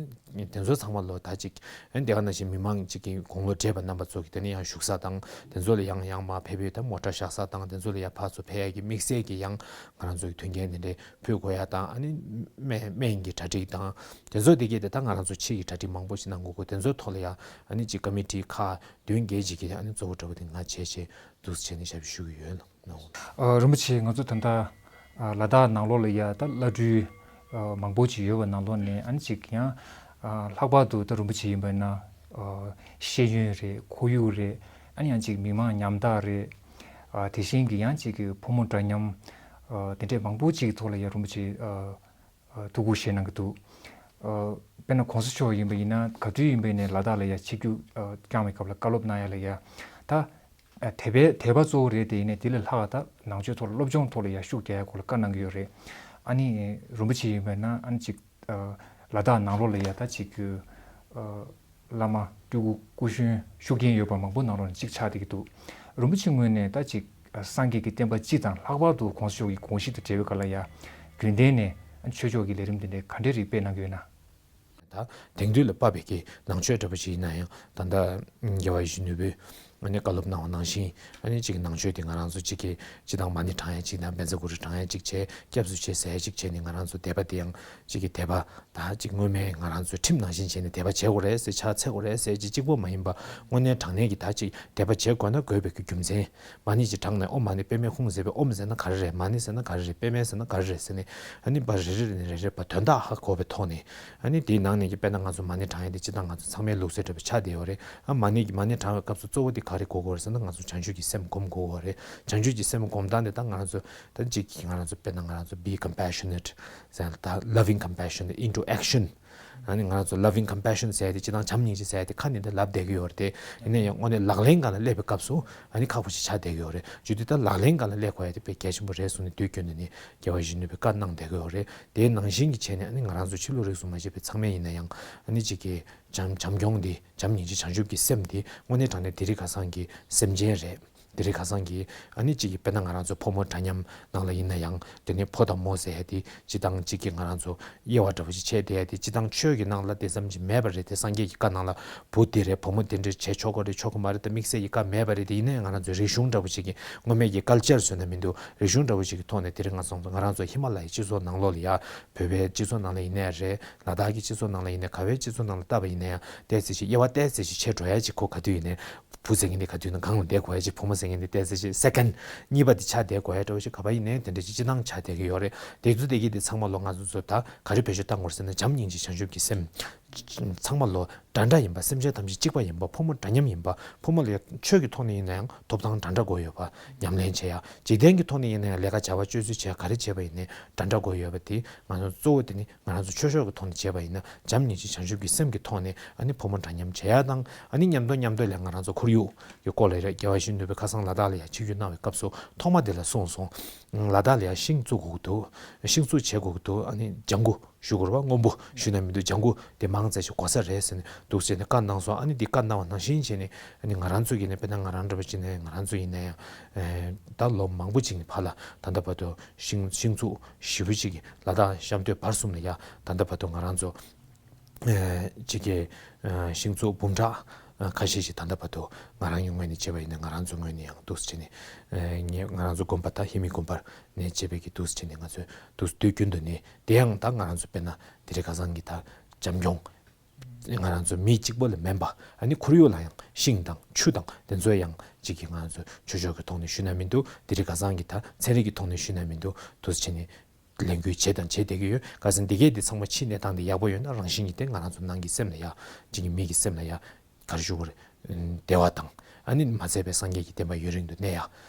དེ་ཚོ་ཚང་མ་ལོ་ད་ཅིག་ཨ་ནི་དེ་ག་ནང་བཞིན་མི་མང་ཅིག་གི་དགུང་ལོ་བགྲེས་པ་རྣམ་པ་ཚོ་གི་དེ་ནི་ཡང་བཞུགས་ས་དང་དེ་ཚོ་ལ་ཡང་ཡང་མ་ཕེབས་པའི་ད་མོ་ཊ་བཞག་ས་དང་དེ་ཚོ་ལ་ཡང་ཕར་ཚུར་ཕེབས་ཡ་གི་དམིགས་བསལ་གྱི་ཡང་ང་རང་ཚོ་གི་མཐུན་རྐྱེན་དེ་འདྲའི་ཕུལ་དགོས་ཡ་དང་། ཨ་ནི་སྨན་སྨན་གྱི་གྲ་སྒྲིག་དང་དེ་ཚོ་དེ་གས་དེ་ད་ང་རང་ཚོ་ཕྱི་ཡི་གྲ་སྒྲིག་མང་པོ་ཞིག་གནང་དགོས་གོ། དེ་ཚོའི་ཐོག་ལ་ཡ་ཨ་ནི་ཅིག་ཀ་མི་ཊི་ཁག་བདུན་བརྒྱད་ཅིག་གིས་ཨ་ནི་གཙོ་བོ་འདྲ་བོ་དེ་ང་བྱས་བྱས་འདུག་སེ་བྱས་ནས་ཞབས་ཞུ་གི་ཡོད་ལ། ཨ། རིན་པོ་ཆེ། ང་ཚོ་ད་ལྟ་ཨ་ལ་དྭགས་ནང་ལོགས་ལ་ཡ་ད་བླ་སྤྲུལ་ཨ་མང་པོ་ཅིག་ཡོད་པ་ནང་ལོགས་ནས་ཨ་ནི་ཅིག་ཡང་ཨ་ལྷག་པར་དུ་ད་རིན་པོ་ཆེ་ཡིན་པ་ན་ཨ་ཤེས་ཡོན་རེད། ཁོར་ཡུག་རེད། ཨ་ནི་ཡང་ཅིག་མི་མང་ཉམ་ཐག་རེད། ཨ་དེ་བཞིན་གྱི་ཡང་ཅིག་གི་ཕོ་མོ་འདྲ་མཉམ་ཨ་དེ་འདྲས་མང་པོ་ཅིག་གི་ཐོག་ལ་ཡ་རིན་པོ་ཆེ་ཨ་ཨ་ཐུགས་ཁུར་བཞེས་གནང་གི་འདུག་ཨ་དཔེར་ན་གོང་ས་མཆོག་ཡིན་པ་ཡིན་ན་ག་དུས་ཡིན་པ་ཡིན་ནའི་ལ་དྭགས་ལ་ཡ་ཆིབས་བསྒྱུར་ཨ་བསྐྱངས་པའི་སྐབས་ལ་བཀའ་སློབ་གནང་ཡ་ལ་ཡ་ད་ཨ་དད་པའི་དད་པ་གཙོ་བོ་རེད། དེ་ཡིན་ནའི་དེ་ལས་ལྷག་ད་ནང་ཆོས་ཐོག་ལ་སློབ་སྦྱོང་ཐོག་ལ་ཡ་ཤུགས་རྒྱག་ཡ་སྐོར་ལ་བཀའ་གནང་གི་ཡོད་རེད། ཨ་ནི་རིན་པོ་ཆེ་ཡིན་པ་ན་ཨ་ནི་ཅིག་ཨ་ལ་དྭགས་ནང་ལོགས་ལ་ཡ་ད་ཅིག་ཨ་བླ་མ་སྤྲུལ་སྐུ་སྐུ་གཞོན་ཤུགས་རྐྱེན་ཡོད་པ་མང་པོ་ནང་ལོགས་ནས་གཅིག་ཆགས་བསྡད་ཀྱི་འདུག་རིན་པོ་ཆེ་ངོས་ནས་ད་ཅིག་སངས་རྒྱས་ཀྱི་བསྟན་པ་སྤྱི་དང་ལྷག་པར་དུ་གོང་ས་མཆོག་གི་དགོངས་གཞི་དང་འབྲེལ་བའི་སྐོར་ལ་ཡ་རྒྱུན་ལྡན་ནས་ཆོས་ཕྱོགས་ཀྱི་ལས་རིམ་དེ་འདྲའི་ག་འདྲའི་རིགས་སྤེལ་གནང་གི་ཡོད་ན། ད་དེང་དུས་ལ་དཔག་པའི་གི་ནང་ཆོས་འདྲ་པོ་ཞིག་ཡིན་ན་ཡང་ད་ལྟ་རྒྱལ་བ་ཡིད་བཞིན་ནོར་བུས་ཨ་ནི་བཀའ་སློབ་གནང་བ་ནང་བཞིན་ཨ་ནི་ཅིག་ནང་ཆོས་དེ་ང་རང་ཚོ་ཅིག་གི་སྤྱི་བཏང་མ་ཎི་བགྲང་ཡ་ཅིག་དང་བཛྲ་གུ་རུ་བགྲང་ཡ་ཅིག་བྱས། སྐྱབས་སུ་མཆི་ཟེར་ཡ་ཅིག་བྱས་ནས་ང་རང་ཚོ་དད་པ་དེ་ཡང་ཅིག་གི་དད་པ་ད་ཅིག་སྔོན་མའི་ང་རང་ཚོའི་ཁྲིམས་ནང་བཞིན་བྱས་ནས་དད་པ་བྱེད་དགོས་རེད་ཟེར། ཕྱག་འཚལ་དགོས་རེད་ཟེར་ཅིག་གཅིག་པོ་མ་ཡིན་པ་དངོས་གནས་དྲང་གནས་ཀྱི་ད་ཅིག་དད་པ་བྱེད་དགོས་ན་དགོས་པའི་གི་རྒྱུ་མཚན། མ་ཎི་ཅིག་བགྲངས་ནས་ཨོཾ་མ་ཎི་པདྨེ་ཧཱུྃ་ཟེར་བའི་ཨོཾ་ཟེར་ན་ག་རེ་རེད། མ་ཎི་ཟེར་ན་ག་རེ་རེད། པདྨེ་ཟེར་ན་ག་རེ་རེད་ཟེར་ནས་ཨ་ནི་པ་རེ་རེ་ནས་རེ་རེ་པ་དོན་དག་ཧ་གོ་བའི་ཐོག་ནས། ཨ་ནི་དེའི་ནང་ནས་ཀྱི་དཔེར་ན་ང་ཚོ་མ་ཎི་བགྲང་ཡ་དེ་སྤྱི་བཏང་ང་ཚོ་ཚང་མའི་ལུགས་སྲོལ་འདྲ་པོ་ཆགས་བསྡད་ཡོད་རེད། ཨ་མ་ཎི་གི་མ་ཎི་བགྲང་བའི་སྐབས་སུ་གཙོ་བོ་དེ་ག་རེ་གོ་དགོས་རེད་ཟེར་ན་ང་ཚོ་བྱང་ཆུབ་ཀྱི་སེམས་སྒོམ་དགོས་པ་རེད། བྱང་ཆུབ་ཀྱི་སེམས་སྒོམ་སྟངས་དེ་ད་ང་རང་ཚོ་ད་ཅིག་གི་ང་རང་ཚོ་དཔེར་ན་ང་རང་ཚོ་be compassionate ཟེར་ད་loving compassion into action། ཨ་ནི་ང་རང་ཚོ་loving compassion ཟེར་ཡ་དེ་སྤྱི་བཏང་བྱམས་སྙིང་རྗེ་ཟེར་ཡ་དེ་ཁ་ནས་འདི་ལབ་བསྡད་ཀྱི་ཡོད་རེད་དེ། ཡིན་ན་ཡང་དངོས་གནས་ལག་ལེན་སྒང་ལ་སླེབས་པའི་སྐབས་སུ་ཨ་ནི་ཁག་པོ་ཞིག་ཆགས་བསྡད་ཀྱི་ཡོད་རེད། བརྗོད་དུས་ད་ལག་ལེན་སྒང་ལ་སླེབས་དགོས་ཡ་དེ་དཔེ་གལ་ཆེན་པོ་རེད་གསུངས་ནས་དུས་རྒྱུན་དུ་ནི་རྒྱལ་བ་ཡིད་བཞིན་ནོར་བུས་བཀའ་གནང་བསྡད་ཀྱི་ཡོད་རེད། དེའི་ནང་བཞིན་གྱི་བྱས་ནས་ཨ་ནི་ང་རང་ཚོ་ཕྱི་ལུགས་རིགས་གསུམ་མ་ཤེས་པའི་ཚང་མས་ཡིན་ན་ཡང་ཨ་ནི་གཅིག་གི་བྱམས་བྱམས་སྐྱོང་འདི་བྱམས་སྙིང་རྗེ་བྱང་ཆུབ་ཀྱི་སེམས་འདི་དངོས་གནས་དྲང་གནས་དེ་རིང་ཁ་སང་གི་སེམས་ཅན་རེད། དེ་རིང་ཁ་སང་གི་ཨ་ནི་གཅིག་གི་དཔེར་ན་ང་རང་ཚོ་ཕོ་མོ་འདྲ་མཉམ་ནང་ལ་ཡིན་ན་ཡང་དེ་ནི་ཕོ་དང་མོ་ཟེར་ཡ་དེ་སྤྱི་བཏང་གཅིག་གི་ང་རང་ཚོ་དབྱེ་བ་འདྲ་པོ་ཞིག་ཕྱེ་བསྡད་ཡ་དེ་སྤྱི་བཏང་ཆོས་ཀྱི་ནང་ལ་དེ་ཙམ་ཅིག་མེད་པ་རེད་དེ། སངས་རྒྱས་ཀྱི་བཀའ་ནང་ལ་བུ་འདི་རེད། བུ་མོ་དེ་འདྲ་བྱེད་ཆོག་གི་རེད་ཆོག་གི་མ་རེད་དེ་དམིགས་བསལ་གྱི་བཀའ་མེད་པ་རེད་དེ། ཡིན་ན་ཡང་ང་རང་ཚོའི་རིག་གཞུང་འདྲ་པོ་ཞིག་གི་སྔོན་མའི་གི་ཀལ་ཅར་ཟེར་ན་མི་འདུག་རིག་གཞུང་འདྲ་པོ་ཞིག་གི་ཐོག་ནས་དེ་རིང་ང་ཚོ་ང་རང་ཚོ་ཧི་མ་ལ་ཡའི་སྤྱི་ཚོགས་ནང་ལོགས་ལ་ཡ་བོད་པའི་སྤྱི་ཚོགས་ནང་ལ་ཡིན་ནའི་རེད། ལ་དྭགས་ཀྱི་སྤྱི་ཚོགས་ནང་ལ་ཡིན་ནའི་ག་བའི་སྤྱི་ཚོགས་ནང་ལ་བལྟས་པ་ཡིན་ན་ཡང་ཏོག་ཙམ་ཞིག་དབྱེ་བ་ཏོག་ཙམ་ཞིག་ཕྱེ་འགྲོ་ཡ་ཅིག་ཁོ་ག་དུས་ཡིན་ནའི་བུ་ཟེར་མཁན་དེ་ག་དུས་ན་སྒང་ལ་བསྡད་དགོས་ཡ་ཅིག་བུ་མོ་ཟེར་མཁན་དེ་ཏོག་ཙམ་ཞིག་སེ་ཀན་གཉིས་པ་དེ་ཆགས་བསྡད་དགོས་ཡ་འདྲ་པོ་ཞིག་ག་པར་ཡིན་ནའི་དེ་འདྲ་ཅིག་སྤྱི་བཏང་ཆགས་བསྡད་ཀྱི་ཡོད་རེད། དེ་ཚོ་དེ་གི་དེ་ཚང་མ་ལོ་ང་ཚོ་ཚོ་ད་ག་རེ་བེད་སྤྱོད་བཏང་དགོས་རེད་ཟེར་ན་བྱམས་སྙིང་རྗེ་བྱང་ཆུབ་ཀྱི་སེམས། ཚང་མ་ལོ་འདྲ་འདྲ་ཡིན་པ། སེམས་ཅན་ཐམས་ཅད་གཅིག་པ་ཡིན་པ། ཕོ་མོ་འདྲ་མཉམ་ཡིན་པ། ཕོ་མོ་ལ་ཆོས་ཀྱི་ཐོག་ནས་ཡིན་ན་ཡང་ཐོབ་ཐང་འདྲ་འདྲ་དགོས་ཡོད་པ། ཉམས་ལེན་བྱེད་ཡ། འཇིག་རྟེན་གྱི་ཐོག་ནས་ཡིན་ན་ཡང་ལས་ཀ་བྱ་བ་སྤྱོད་ཚུལ་བྱེད་ཡ་ག་རེ་བྱེད་པ་ཡིན་ནའི་འདྲ་འདྲ་དགོས་ཡོད་པ་དེ་ང་ཚོ་གཙོ་བོ་དེ་ནི་ང་རང་ཚོ་ཆོས་ཕྱོགས་ཀྱི་ཐོག་ནས་བྱས་པ་ཡིན་ན་བྱམས་སྙིང་རྗེ་བྱང་ཆུབ་ཀྱི་སེམས་ཀྱི་ཐོག་ནས་ཨ་ནི་ཕོ་མོ་འདྲ་མཉམ་བྱེད་ཡ་དང་ཨ་ནི་མཉམ་དུ་མཉམ་དུ་ལ་ང་རང་ཚོ་ཁོར་ཡུག་གི་སྐོར་ལ་རེད། རྒྱལ་བ་ཡིད་བཞིན་ནོར་བུས་ཁ་སང་ལ་དྭགས་ལ་ཡ་ཆིབས་བསྒྱུར་གནང་བའི་སྐབས་སུ་ཐོག་མ་དེ་ལ་གསུངས་སོང་། ལ་དྭགས་ལ་ཡ་ཤིང་བཙུགས་དགོས་ཀྱི་འདུག་ཤིང་བཙུགས་བྱེད་དགོས་ཀྱི་འདུག་ཨ་ནི་ལྗང་གུ་ཞུ་དགོས་རེད་པ། སྔོན་པོ་ཞུས་ན་མི་འདུག་ལྗང་གུ་དེ་མང་ཙམ་ཞིག་དགོས་ས་རེད་ཟེར་ནས་འདུག་ཟེར་ནས་བཀའ་གནང་སོང་། ཨ་ནི་འདི་བཀའ་གནང་བ་ནང་བཞིན་བྱས་ནས་ཨ་ནི་ང་རང་ཚོ་ཡིན་ནའི་དཔེར་ན་ང་རང་འདྲ་པོ་བྱས་ནས་ང་རང་ཚོ་ཡིན་ན་ཡང་ཨེ་ད་ལོ་མང་པོ་ཅིག་ནས་ཕར་ལ་ད་ལྟ་བར་དུ་ཤིང་ཤིང་འཛུགས་ཞེ་པོ་ཅིག་ལ་དྭགས་ཤམ་སྟོད་བར་གསུམ་ལ་ཡ་ད་ལྟ་བར་དུ་ང་རང་ཚོ་ཨེ་ཅིག་གི་ཨེ་ཤིང་འཛུགས་འབུམ་ཕྲག་ཨེ་ཁ་ཤས་ཤིག་ད་ལྟ་བར་དུ་ང་རང་གི་ངོས་ནས་བྱས་པ་ཡིན་ན་ང་རང་ཚོ་ངོས་ནས་ཡང་འདུག་སེ་བྱས་ནས་ཨེ་ངས་ང་རང་ཚོ་དགོན་པ་ད་ཧེ་མའི་དགོན་པ་ནས་བྱས་པའི་གི་འདུག་སེ་བྱས་ནས་ང་ཚོས་འདུག་སེ་དུས་རྒྱུན་དུ་ནས། དེ་ཡང་ད་ང་རང་ཚོ་དཔེར་ན་དེ་རིང་ཁ་སང་གི་ད་བྱམས་སྐྱོང་། ང་རང་ཚོ་མི་གཅིག་པོ་ལ་མིན་པ། ཨ་ནི་ཁོར་ཡུག་ལ་ཡང་ཤིང་དང་ཆུ་དང་དེ་ཚོ་ཡང་གཅིག་གི་ང་རང་ཚོ་ཆོས་ཕྱོགས་ཀྱི་ཐོག་ནས་ཞུས་ན་མི་འདུག་དེ་རིང་ཁ་སང་གི་ད་ཚན་རིག་གི་ཐོག་ནས་ཞུས་ན་མི་འདུག་འདུག་སེ་བྱས་ནས་ལས་འགུལ་བྱས་དང་བྱེད་བསྡད་ཀྱི་ཡོད། གལ་སྲིད་འདི་གས་འདི་ཚང་མ་ཕྱིའི་གནས་སྟངས་འདི་ཡག་པོ་ཡོད་ན་རང་བཞིན་གྱིས་དེ་ང་རང་ཚོ་ནང་གི་སེམས་ལ་ཡ། གཅིག་གི་མི་གི་སེམས་ལ་ཡ། ག་རེ་ཞུ་དགོས་རེད། བདེ་བ་དང་། ཨ་ནི་མ་ཚད་པའི་སངས་རྒྱས་ཀྱི་བསྟན་པ་ཡུན་རིང་དུ་གནས་ཡ།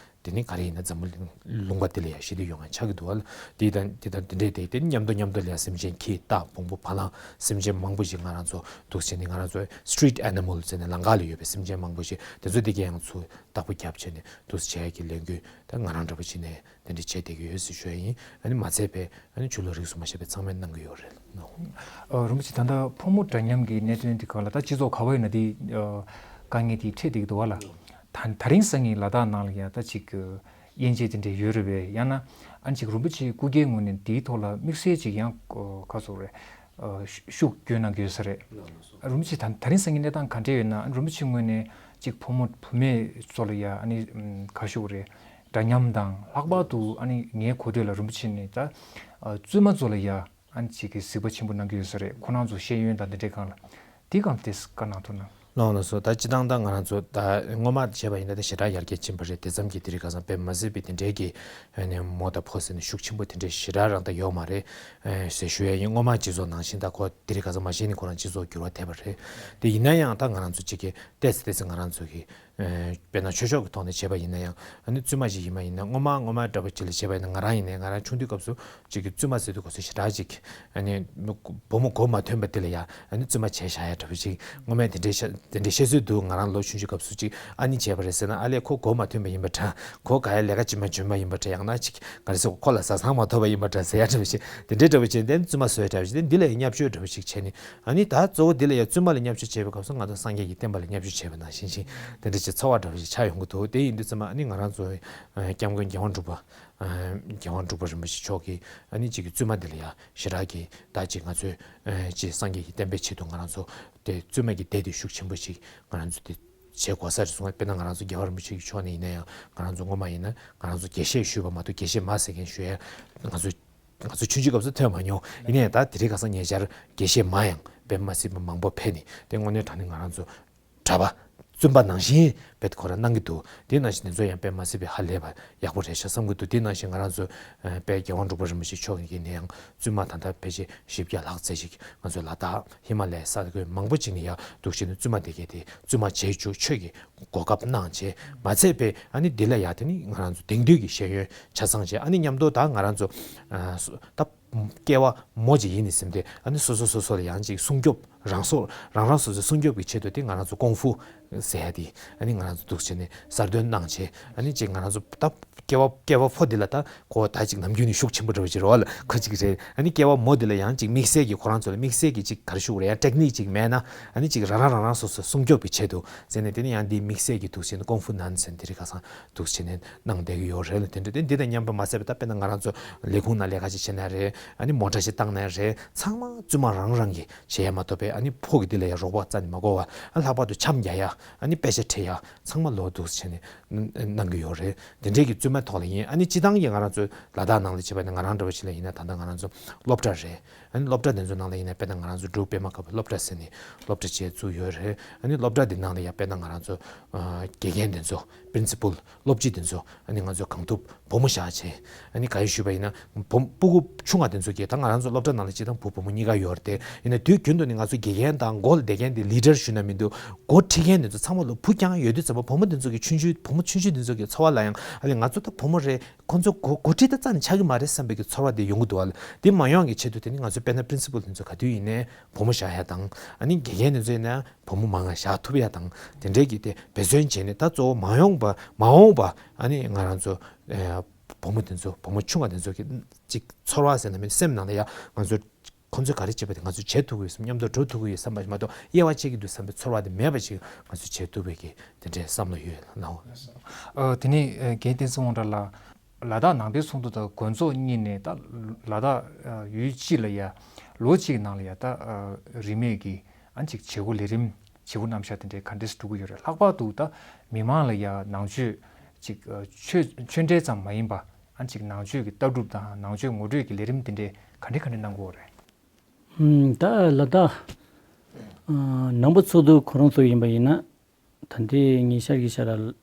དེ་ནི་ག་རེ་ཡིན་ན་འཛམ་བུ་གླིང་ལུང་པ་འདི་ལ་ཡང་ཞི་བདེ་ཡོང་ཡ་ཆགས་ཀྱི་འདུག་བ། དེ་དང་དེ་དང་དེ་འདྲས་དེ་དེ་ནི་མཉམ་དུ་མཉམ་དུ་ལ་ཡང་སེམས་ཅན་ཁྱི་སྟག་བོང་བུ་བ་ལང་སེམས་ཅན་མང་པོ་ཞིག་ང་རང་ཚོ་འདུག་བྱས་ནས་ང་རང་ཚོ་street animal ཟེར་ནས་ལམ་ཁ་ལ་ཡོད་པའི་སེམས་ཅན་མང་པོ་ཞིག་དེ་ཚོ་དེ་གས་ཡང་ཚུར་བདག་པོ་བརྒྱབ་བྱས་ནས་འདུག་བྱས་ཡ་གི་ལས་འགུལ་ད་ང་རང་འདྲ་པོ་བྱས་ནས་དེ་འདྲས་བྱས་བསྡད་ཀྱི་ཡོད་ཟེར་ཞུ་ཡ་ཡིན། ཨ་ནི་མ་ཚད་པའི་ཨ་ནི་ཆུ་ལོག་རིགས་སུ་མ་ཆད་པའི་ཚང་མས་གནང་གི་ཡོད་རེད། ཨ། རིན་པོ་ཆེ། ད་ལྟ་ཕོ་མོ་འདྲ་མཉམ་གྱི་གནད་དོན་དེ་སྒང་ལ་ད་སྤྱི་ཚོགས་ག་བ་ཡིན་ན་དེ་ཨ་དཀའ་ངལ་དེ་འཕྲད་བསྡད་ཀྱི་འདུག་བ་ལ། ད་ད་རིང་སང་ཉིན་ལ་དྭགས་ནང་ལ་ཡང་ད་ཅིག་དབྱེ་འབྱེད་དེ་འདྲ་ཡོད་རེད་པས། ཡང་ན་ཨ་ནི་ཅིག་རིན་པོ་ཆེའི་སྐུ་སྒེར་ངོས་ནས་དེའི་ཐོག་ལ་དམིགས་བསལ་ཅིག་ཡང་ཨ་ག་ཟེར་དགོས་རེད། ཨ་ཤུ་ཤུགས་བསྐྱོན་གནང་གི་ཡོད་ས་རེད། རིན་པོ་ཆེ། ད་ད་རིང་སང་ཉིན་གནས་སྟངས་ག་འདྲ་ཡོད་ན། ཨ་ནི་རིན་པོ་ཆེའི་ངོས་ནས་ཅིག་ཕོ་མོ་བུད་མེད་ཚོ་ལ་ཡ་ཨ་ནི་ཨམ་ག་ཞུ་དགོས་རེད། འདྲ་མཉམ་དང་། ལྷག་པར་དུ་ཨ་ནི་ངའི་གོ་ཐོས་ལ་རིན་པོ་ཆེ་ནས་ད་ཨ་བཙུན་མ་ཚོ་ལ་ཡ་ཨ་ནི་ཅིག་གི་གཟིགས་པ་ཆེན་པོ་གནང་གི་ཡོད་ས་རེད། ཁོ་རང་ཚོ་ཤེས་ཡོན་དང་དེ་འདྲའི་སྒང་ལ་དེའི་སྒང་ལ་དེ་བཀའ་གནང་ཐུབ་ན། ལགས་ལགས་སོ། ད་སྤྱིར་བཏང་ད་ང་རང་ཚོ་ད་སྔོན་མ་བྱས་པ་ཡིན་ན་ད་ཞེ་དྲག་ཡར་རྒྱས་ཕྱིན་པ་རེད། དེ་ཙམ་གྱི་དེ་རིང་ཁ་སང་དཔེ་མ་སྲིད་པའི་དེ་འདྲའི་གི་ཨ་ནི་མོ་དང་ཕོ་ཟེར་ནས་ཤུགས་ཆེན་པོ་དེ་འདྲའི་ཞེ་དྲག་རང་ད་ཡོད་མ་རེད་ཨ་ཟེར་ཞུ་ཡ་ཡིན། སྔོན་མ་སྤྱི་ཚོགས་ནང་བཞིན་ད་ཁོ་དེ་རིང་ཁ་སང་མ་གཞི་ནས་ཁོ་རང་སྤྱི་ཚོགས་འགྱུར་བ་ཐེབས་པ་རེད། དེ་ཡིན་ན་ཡང་ད་ང་རང་ཚོ་གཅིག་གི་ཏོག་ཙམ་ཏོག་ཙམ་ང་རང་ཚོ་གི་ཨ་དཔེར་ན་ཆོས་ཕྱོགས་ཀྱི་ཐོག་ནས་བྱས་པ་ཡིན་ན་ཡང་ཨ་ནི་བཙུན་མ་ཞིག་ཡིན་པ་ཡིན་ན། སྔོན་མ་སྔོན་མ་འདྲ་པོ་ཅིག་ལ་བྱས་པ་ཡིན་ན། ང་རང་ཡིན་ནའི་ང་རང་ཆུང་དུས་སྐབས་སུ་ཅིག་གི་བཙུན་མ་ཟེར་དུས་གོ་ས་ཞེ་དྲག་ཅིག་ཨ་ནི་བུ་མོ་གོ་མ་ཐོན་པ་དེ་ལ་ཡ་ཨ་ནི་བཙུན་མ་བྱས་བཞག་ཡ་འདྲ་པོ་ཅིག་སྔོན་མའི་དེ་འདྲའི་ཤ་དེ་འདྲའི་བཤད་སྲོལ་འདུག་ང་རང་ལོ་ཆུང་ཆུང་སྐབས་སུ་ཅིག་ཨ་ནི་བྱས་པ་རེད་ཟེར་ན། ཨ་ལས་ཁོ་གོ་མ་ཐོན་པ་ཡིན་པ་འདྲ། ཁོ་ག་ཡ་ལས་ཀ་ཅི་མ་འཇོན་པ་ཡིན་པ་འདྲ། ཡང་ན་ཅིག་ག་རེ་ཟེར། ཁོ་ལ་བཟའ་ཚང་མ་ཐོབ་པ་ཡིན་པ་འདྲ་ཟེར་ཡ་འདྲ་པོ་ཅིག་དེ་འདྲའི་འདྲ་པོ་ཅིག་དེ་ནི་བཙུན་མ་བཟོ་ཡ་འདྲ་པོ་ཅིག་དེ་ལ་ཡ་བརྙས་བཅོས་འདྲ་པོ་ཅིག་བྱས་ནས། ཨ་ནི་ད་གཙོ་བོ་འདི་ལ་ཡང་བཙུན་མ་ལ་བརྙས་བཅོས་བྱེད་པའི་སྐབས་སུ་ང་ཚོ་སངས་རྒྱས་ཀྱི་བསྟན་པ་ལ་བརྙས་བཅོས་བྱས་པ་ནང་བཞིན་ཞིག་དེ་འདྲ་ཅིག་ཚོར་བ་འདྲ་བོ་ཞིག་ཆགས་ཡོང་གི་འདུག་དེ་ཡིན་དུས་ཙམ་པ་ཨ་ནི་ང་རང་ཚོ་ཨ་སྐྱབས་མགོན་རྒྱལ་དབང་འབྲུག་པ་ཨ་རྒྱལ་དབང་འབྲུག་པ་རིན་པོ་ཆེ་མཆོག་གིས་ཨ་ནི་གཅིག་གི་བཙུན་མ་འདི་ལ་ཡང་ཞེ་དྲག་གི་ད་ཅིག་ང་ཚོས་ཨ་ཅིག་སངས་རྒྱས་ཀྱི་བསྟན་པའི་ཆེད་དུ་ང་རང་ཚོ་དེ་བཙུན་མ་གི་སྡེ་དེ་ཤུགས་ཆེན་པོ་ཞིག་ང་རང་ཚོ་དེ་བྱེད་དགོས་ས་རེད་གསུངས། དཔེར་ན་ང་རང་ཚོ་རྒྱལ་བ་རིན་པོ་ཆེ་གི་ཕྱོགས་ནས་ཡིན་ན་ཡང་། ང་རང་ཚོ་སྔོན་མ་ཡིན་ན་ང་རང་ཚོ་དགེ་བཤེས་ཞུས་པ་མ་གཏོགས་དགེ་བཤེས་མ་ཟེར་མཁན་ཞུ་ཡ་ང་ཚོ་ང་ཚོ་ཆུང་ཆུང་སྐབས་སུ་ཐོས་མ་མྱོང་། ཡིན་ནའི་ད་དེ་རིང་ཁ་སང་ཉེ་ཆར་དགེ་བཤེས་མ་ཡང་དཔེ་མ་སྲིད་པ་མང་པོ་ཕེབས་ནས། དེ་དངོས་གནས་དྲང་གནས་ང་རང་ཚོ་གྲྭ་པ་བཙུན་པ་ནང་བཞིན་དཔེ་ཁོ་རང་གནང་གི་འདུག་དེ་ནང་བཞིན་དེ་ཚོ་ཡང་དཔེ་མ་སྲིད་པའི་ཧ་ལས་པ་ཡག་པོ་རེད་ཤག་བསམ་གྱི་འདུག་དེ་ནང་བཞིན་ང་རང་ཚོ་ཨ་དཔེ་རྒྱལ་དབང་འབྲུག་པ་རིན་པོ་ཆེ་མཆོག་གིས་ནས་ཡང་བཙུན་མ་ད་ལྟ་ཕལ་ཆེར་བཞི་བརྒྱ་ལྷག་ཙམ་ཞིག་ང་ཚོ་ལ་དྭགས་ཧི་མ་ལ་ཡའི་ས་ཁུལ་མང་པོ་ཅིག་ནས་ཡར་འདུག་བྱས་ནས་བཙུན་མ་དེ་གས་དེ་བཙུན་མ་བྱེད་བཅུག་ཆོས་ཀྱི་གོ་སྐབས་གནང་བྱས། མ་ཚད་པའི་ཨ་ནི་འདི་ལ་ཡ་དེ་ནི་ང་རང་ཚོ་དེང་དུས་ཀྱི་ཤེས་ཡོན་ཆ་ཚང་བྱས། ཨ་ནི་མཉམ་དུ་ད་ང་རང་ཚོ་ཨ་སོ་ད་སྐྱེ་བ་མོ་ཅིག་ཡིན་ནི་ཟིན་ཏེ་ཨ་ནི་སོ་སོ་སོ་སོ་ལ་ཡང་ཅིག་སྲུང་སྐྱོབ་རང་སོ་རང་རང་སོ་སོའི་སྲུང་སྐྱོབ་ཀྱི་ཆེད་དུ་དེ་ང་རང་ཚོ་ཀོང་ཧྥུ་ཟེར་ཡ་དེ་ཨ་ནི་ང་རང་ཚོ་འདུག་བྱས་ནས་གསར་གཏོད་གནང་བྱས། ཨ་ནི་ཅིག་ང་རང་ཚོ་ད་སྐྱེ་བ་སྐྱེ་བ་ཕོ་འདི་ལ་ད་ཁོ་ད་ཅིག་ནམ་རྒྱུན་ནས་ཤུགས་ཆེན་པོ་འདྲ་བོ་ཅིག་རེད་བ་ལ། ཁོ་ཅིག་རེད། ཨ་ནི་སྐྱེ་བ་མོ་འདི་ལ་ཡང་ཅིག་དམིགས་བསལ་གྱི་ཁོ་རང་ཚོ་ལ་དམིགས་བསལ་གྱི་ཅིག་ག་རེ་ཞུ་དགོས་རེད། ཡང་ཊེག་ནིག་ཅིག་མེད་ན་ཨ་ནི་ཅིག་རང་རང་རང་རང་སོ་སོ་སྲུང་སྐྱོབ་ཀྱི་ཆེད་དུ་ཟེར་ནས། དེ་ནི་ཡང་འདི་དམིགས་བསལ་གྱི་འདུག་བྱས་ནས་ཀོང་ཧྥུ་ནན་ཟེར་དེ་རིང་ཁ་སང་འདུག་བྱས་ནས་གནང་བསྡད་ཀྱི་ཡོད་རེད་ལ། དེ་འདྲ་དེ་འདི་དང་མཉམ་པ་མ་ཟད་པའི་ད་དཔེར་ན་ང་རང་ཚོ་ལས་ཁུངས་ནང་ལས་ཀ་ཅིག་བྱེད་ན་རེད། ཨ་ནི་མོ་ཊ་ཞིག་བཏང་ན་རེད། ཚང་མ་བཙུན་མ་རང་རང་གིས་བྱེད་ཡ་མ་གཏོགས་པའི་ཨ་ནི་ཕོ་གི་འདི་ལ་ཡ་རོགས་པ་རྩ་ནས་མ་དགོས་པ། ཨ་ལྷག་པར་དུ་འཆམ་རྒྱག་ཡ་ཨ་ནི་དཔེ་ཆ་ཁྲིད་ཡ་ཚང་མ་ལོ་འདུག་བྱས་ནས་གནང་གི་ཡོད་རེད། དེ་འདྲའི་གི་བཙུན་མའི་ཐོག་ལ་ཡིན། ཨ་ནི་སྤྱི་བཏང་གི་ང་རང་ཚོ་ལ་དྭགས་ནང་ལ་བྱས་པ་ཡིན་ན། ང་རང་འདྲ་བོ་ཞིག་ལ་ཡིན་ན་ད་ལྟ་ང་རང་ཚོ་སློབ་གྲྭ་རེད། ཨ་ནི་སློབ་གྲྭ་དེ་ཚོ་ནང་ལ་ཡིན་ན་དཔེར་ན་ང་རང་ཚོ་འབྲུག་པད་མ་དཀར་པོའི་སློབ་གྲྭ་ཟེར་ནས་སློབ་གྲྭ་བཅས་བཙུགས་ཡོད་རེད། ཨ་ནི་སློབ་གྲྭ་དེ་ནང་ལ་ཡང་དཔེར་ན་ང་རང་ཚོ་ཨ་དགེ་རྒན་དེ་ཚོ་པི་རིན་སི་པལ་སློབ་སྤྱི་དེ་ཚོ་ཨ་ནི་ང་ཚོ་གང་ཐུབ་བུ་མོ་བཞག་བྱས། ཨ་ནི་ག་ཡེ་ཞུས་པ་ཡིན་ན་བུ་སྤུ་གུ་ཆུང་བ་དེ་ཚོ་གིས། ད་ང་རང་ཚོ་སློབ་གྲྭ་ནང་ལ་སྤྱིར་བཏང་བུ་བུ་མོ་གཉིས་ཀ་ཡོད་རེད་དེ། ཡིན་ན་དུས་རྒྱུན་དུ་ནི་ང་ཚོ་དགེ་རྒན་དང་མགོ་ལ་བསྡད་མཁན་དེ་ལི་ཌར་ཞུས་ན་མི་འདུག་འགོ་ཁྲིད་མཁན་དེ་ཚོ་ཚང་མ་ལོ་བུ་རྐྱང་ཡོད་དུས་ཙམ་པ་བུ་མོ་དེ་ཚོ་གི་ཆུང་ཆུང་བུ་མོ་ཆུང་ཆུང་དེ་ཚོ་གི་ཚོར་བ་ལ་ཡང་ཨ་ལས་ང་ཚོ་ད་བུ་མོ་རེད། ཁོ་ཚོ་འགོ་འགོ་ཁྲིད་ད་རྩ་ནས་ཆགས་ཀྱི་མ་རེད་བསམ་པའི་གི་ཚོར་བ་དེ་ཡོང་གི་འདུག་བ་ལ། དེ་མ་ཡོང་གི་ཆེད་དུ་དེ་ནི་ང་ཚོ་དཔེར་ན་པི་རིན་སི་པལ་དེ་ཚོ་ག་དུས་ཡིན་ནའི་བུ་མོ་བཞག་ཡ་དང་། ཨ་ནི་དགེ་རྒན་དེ་ཚོ་ཡིན་ན་བུ་མོ་མང་ང་བཞག་ཐུབ་ཡ་དང་། དེ་འདྲའི་གི་དེ་འབད་བརྩོན་བྱས་ནས་ད་གཙོ་བོ་མ་ཡོང་པ་མ་འོངས་པ་ཨ་ནི་ང་རང་ཚོ་ཨེ་བུ་མོ་དེ་ཚོ་བུ་མོ་ཆུང་བ་དེ་ཚོ་གི་ཅིག་ཚོར་བ་ཟེར་ན་མིན་སེམས་ནང་ལ་ཡ་ང་ཚོ་ཁོ་ཚོས་ག་རེ་བྱེད་པ་དེ་ང་ཚོས་བྱེད་ཐུབ་ཀྱི་ཡོད་བསམ། མཉམ་དུ་འགྲོ་ཐུབ་ཀྱི་ཡོད་བསམ་པ་ཞིག་མ་གཏོགས་དབྱེ་བ་ཕྱེ་གི་འདུག་བསམ་པའི་ཚོར་བ་དེ་མེད་པ་ཞིག་ང་ཚོས་བྱེད་ཐུབ་པའི་གི་དེ་འདྲའི་བསམ་བློ་ཡོད་ལགས། ཨ། དེ་ནས་ཨ་རྒན་བསྟན་འཛིན་དབང་གྲགས་ལགས། ལ་དྭགས་ནང་པའི་ཚོགས་འདུ་དང་དགོན་ཚོགས་གཉིས་ནས་ད་ལ་དྭགས་ཨ་ཡུལ་སྤྱི་ལ་ཡ་ལོ་གཅིག་གི་ནང་ལ་ཡ་ད་ཨ་རིས་མེད་ཀྱི་ཨ་ཅིག་བྱེད་སྒོ་ལས་རིམ་བྱེད་སྒོ་རྣམ་གཞག་དེ་འདྲའི་ག་འདྲས་འགྲོ་གི་ཡོད་རེད། ལྷག་པར་དུ་ད་མི་མང་ལ་ཡ་ནང་ཆོས་ཅིག་ཨ་ཆོས་ཆོས་འབྲེལ་ཙམ་མ་ཡིན་པ་ཨ་ཅིག་ནང་ཆོས་ཀྱི་ལྟ་གྲུབ་དང་ནང་ཆོས་ངོ་སྤྲོད་ཀྱི་ལས་རིམ་དེ་འདྲའི་ག་འདྲས་ག་འདྲས་གནང་གི་ཡོད་རེད། ཨུམ། ད་ལ་དྭགས་ཨ་ནང་པ་ཚོགས་འདུ་ཁོ་རང་ཚོ་ཡིན་པ་ཡིན་ན། ད་ལྟའི་ཉེ་ཆར་གྱི་ཆར་ལ་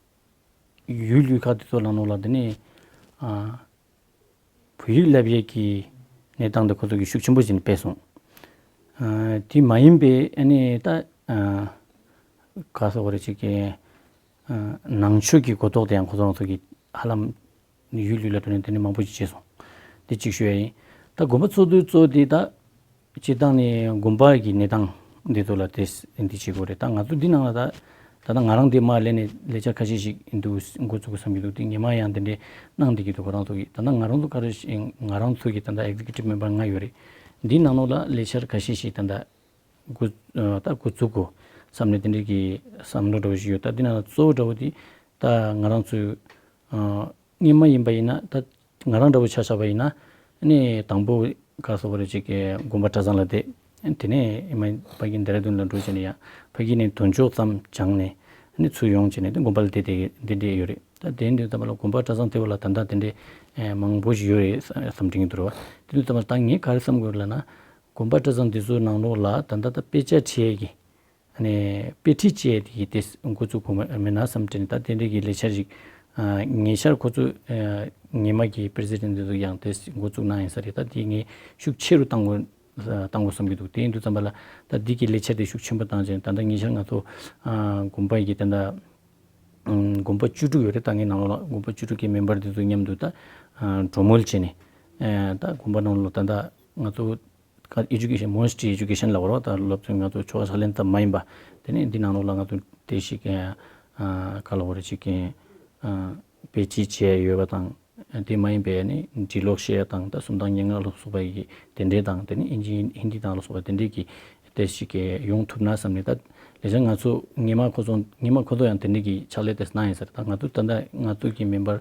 ཡུལ་ཡུལ་ཁག་དེ་ཚོ་ནང་ལོགས་ལ་དེ་ནས་ཨ་བོད་ཡིག་བསླབ་ཡས་ཀྱི་གནས་སྟངས་དེ་ཁོ་ཚོ་གིས་ཤུགས་ཆེན་པོ་བྱས་ནས་སྤེལ་སོང་། ཨ་དེ་མ་ཡིན་པའི་ཨ་ནི་ད་ཨ་ག་ཟེར་དགོས་རེད། ཅིག་གི་ཨ་ནང་ཆོས་ཀྱི་གོ་རྟོགས་དེ་ཡང་ཁོ་ཚོ་རང་ཚོ་གིས་ ཧ་ལམ་ཡུལ་ཡུལ་ལ་འགྲོ་ནས་དེ་འདྲ་མང་པོ་ཞིག་བྱས་སོང་། དེ་གཅིག་ཞུ་ཡ་ཡིན། ད་དགོན་པ་ཚོགས་འདུ་གཙོ་བོ་དེ་ད་སྤྱིར་བཏང་ནས་དགོན་པ་གི་གནས་སྟངས་འདི་ཚོ་ལ་དེ་འདི་བྱེད་དགོས་རེད། ད་ང་ཚོ་འདི་ནང་ལ་ད་ད་ལྟ་ང་རང་འདི་མར་སླེབས་ནས་ལས་འཆར་ཁ་ཤས་ཤིག་འདུག་འགོ་བཙུགས་དགོས་བསམ་གྱི་འདུག་དེ་ངས་མར་ཡང་དེ་འདྲའི་གནང་བསྡད་ཀྱི་འདུག་ཁོ་རང་ཚོ་གིས། ད་ལྟ་ང་རང་ཚོ་ག་རེ་ང་རང་ཚོ་གི་ད་ལྟ་ཨེག་ཛི་ཀེ་ཊིབ་མེམ་བར་ལྔ་ཡོད་རེད། འདིའི་ནང་ལོགས་ལ་ལས་འཆར་ཁ་ཤས་ཤིག་ད་ལྟ་འགོ་ད་འགོ་བཙུགས་དགོས་བསམ་ནས་དེ་འདྲའི་གི་བསམ་བློ་འདྲ་བོ་ཞིག་ཡོད། ད་འདི་ནང་ལ་གཙོ་བོ་འདྲ་བོ་དེ་ད་ང་རང་ཚོའི་སྔོན་མ་ཡིན་པ་ཡིན་ན་ད་ང་རང་འདྲ་བོ་ཆ་བཞག་པ་ཡིན་ན་ནི་དང་པོ་ག་སོགས་པ་རེ་ཅིག་དགོན་པ་གྲྭ་ཚང་ལ་བསྡད། དེ་ནས་ཨེ་མ་ཕ་གི་ལྡེ་ར་ལྡུན་ལ་འགྲོ་བྱས་ནས་ཡང་ཕ་གི་ནས་དོན་གཅོད་ཙམ་སྦྱངས་ནས་ནི་ཚུར་ཡོང་བྱས་ནས་དགོན་པ་ལ་བསྡད་དེ་འདི་འདྲས་ཡོད་རེད། ད་དེ་འདི་ཙམ་པ་ལ་དགོན་པ་གྲྭ་ཚང་དེ་བ་ལ་ད་ལྟ་དེ་འདྲས་མང་པོ་ཞིག་ཡོད་རེད་བསམ་དྲན་གྱི་འདུག་ར་བ། དེ་འདི་ཙམ་པ་ལ་ད་ངས་ག་རེ་བསམ་དགོས་ལབ་ན། དགོན་པ་གྲྭ་ཚང་འདི་ཚོའི་ནང་ལོགས་ལ་ད་ལྟ་ད་དཔེ་ཆ་ཁྲིད་ཡས་ཀྱི་ཨ་ནི་དཔེ་ཁྲིད་བཅས་དེ་དེ་འགོ་བཙུགས་དགོས་མ་མེད་ན་བསམ་དྲན། ད་དེ་འདྲའི་གི་ལས་འཆར་ཞིག་ཨ་ཉེ་ཆར་ཁོ་ཚོ་ཨ་ཉི་མ་གི་པི་རེ་སི་ཌེན་ཊི་འདི་ཚོ་ཡང་དེ་འགོ་བཙུགས་གནང་ཡིན་ས་རེད། ད་དེ་ངས་ཤུགས་ཆེ་རུ་བཏང་དགོས་བཏང་དགོས་བསམ་གྱི་འདུག་དེ་ཡིན་དུས་ཙམ་པ་ལ་ད་འདི་གི་ལས་འཆར་དེ་ཤུགས་ཆེན་པོ་བཏང་བྱས་ད་ལྟ་ཉེ་ཆར་ང་ཚོ་ཨ་དགོན་པ་གི་ད་ལྟ་ཨ་དགོན་པ་བཅུ་དྲུག་ཡོད་རེད། ད་ངའི་ནང་ལོགས་ལ་དགོན་པ་བཅུ་དྲུག་གི་མེམ་བར་འདི་ཚོ་མཉམ་དུ་ད་ཨ་གྲོས་མོལ་བྱས་ནས་ཨ་ད་དགོན་པ་ནང་ལོགས་ད་ལྟ་ང་ཚོ་ཨེ་ཇུ་ཀེ་ཤན་མོ་ནེ་སི་ཊི་རི་ཨེ་ཇུ་ཀེ་ཤན་ལབ་དགོས་རེད་བ། ད་སློབ་ཚན་ང་ཚོ་ཆོ་ག་ཕྱག་ལེན་ཙམ་མ་ཡིན་པ་དེ་ནས་འདི་ནང་ལོགས་ལ་ང་ཚོ་དེ་ཞིག་ཨ་ག་ལབ་དགོས་རེད་ཅིག་ཨ་དཔེ་ཁྲིད་བྱས་ཡོད་པ་དང་། དེ་མ་ཡིན་པའི་ནི་འབྲི་ཀློག་བཤད་ཡ་དང་ད་སུམ་རྟགས་སྙན་ངག་ལ་སོགས་པ་ཡི་དེ་འདྲས་དང་དེ་ནས་ཨིན་ཇི་ཧིན་དི་དང་ལ་སོགས་པ་དེ་འདྲས་ཀྱི་དེ་ཞིག་ཡོང་ཐུབ་ན་བསམ་ནས། ད་ལས་འཆར་ང་ཚོ་ངེད་མ་ཁོ་ཚོ་ངེད་མ་ཁོ་ཚོ་ཡང་དེ་འདྲས་ཀྱི་ཕྱག་ལས་དེ་གནང་ཡིན་ཟེར། ད་ང་ཚོ་ད་ལྟ་ང་ཚོ་གི་མེམ་བར་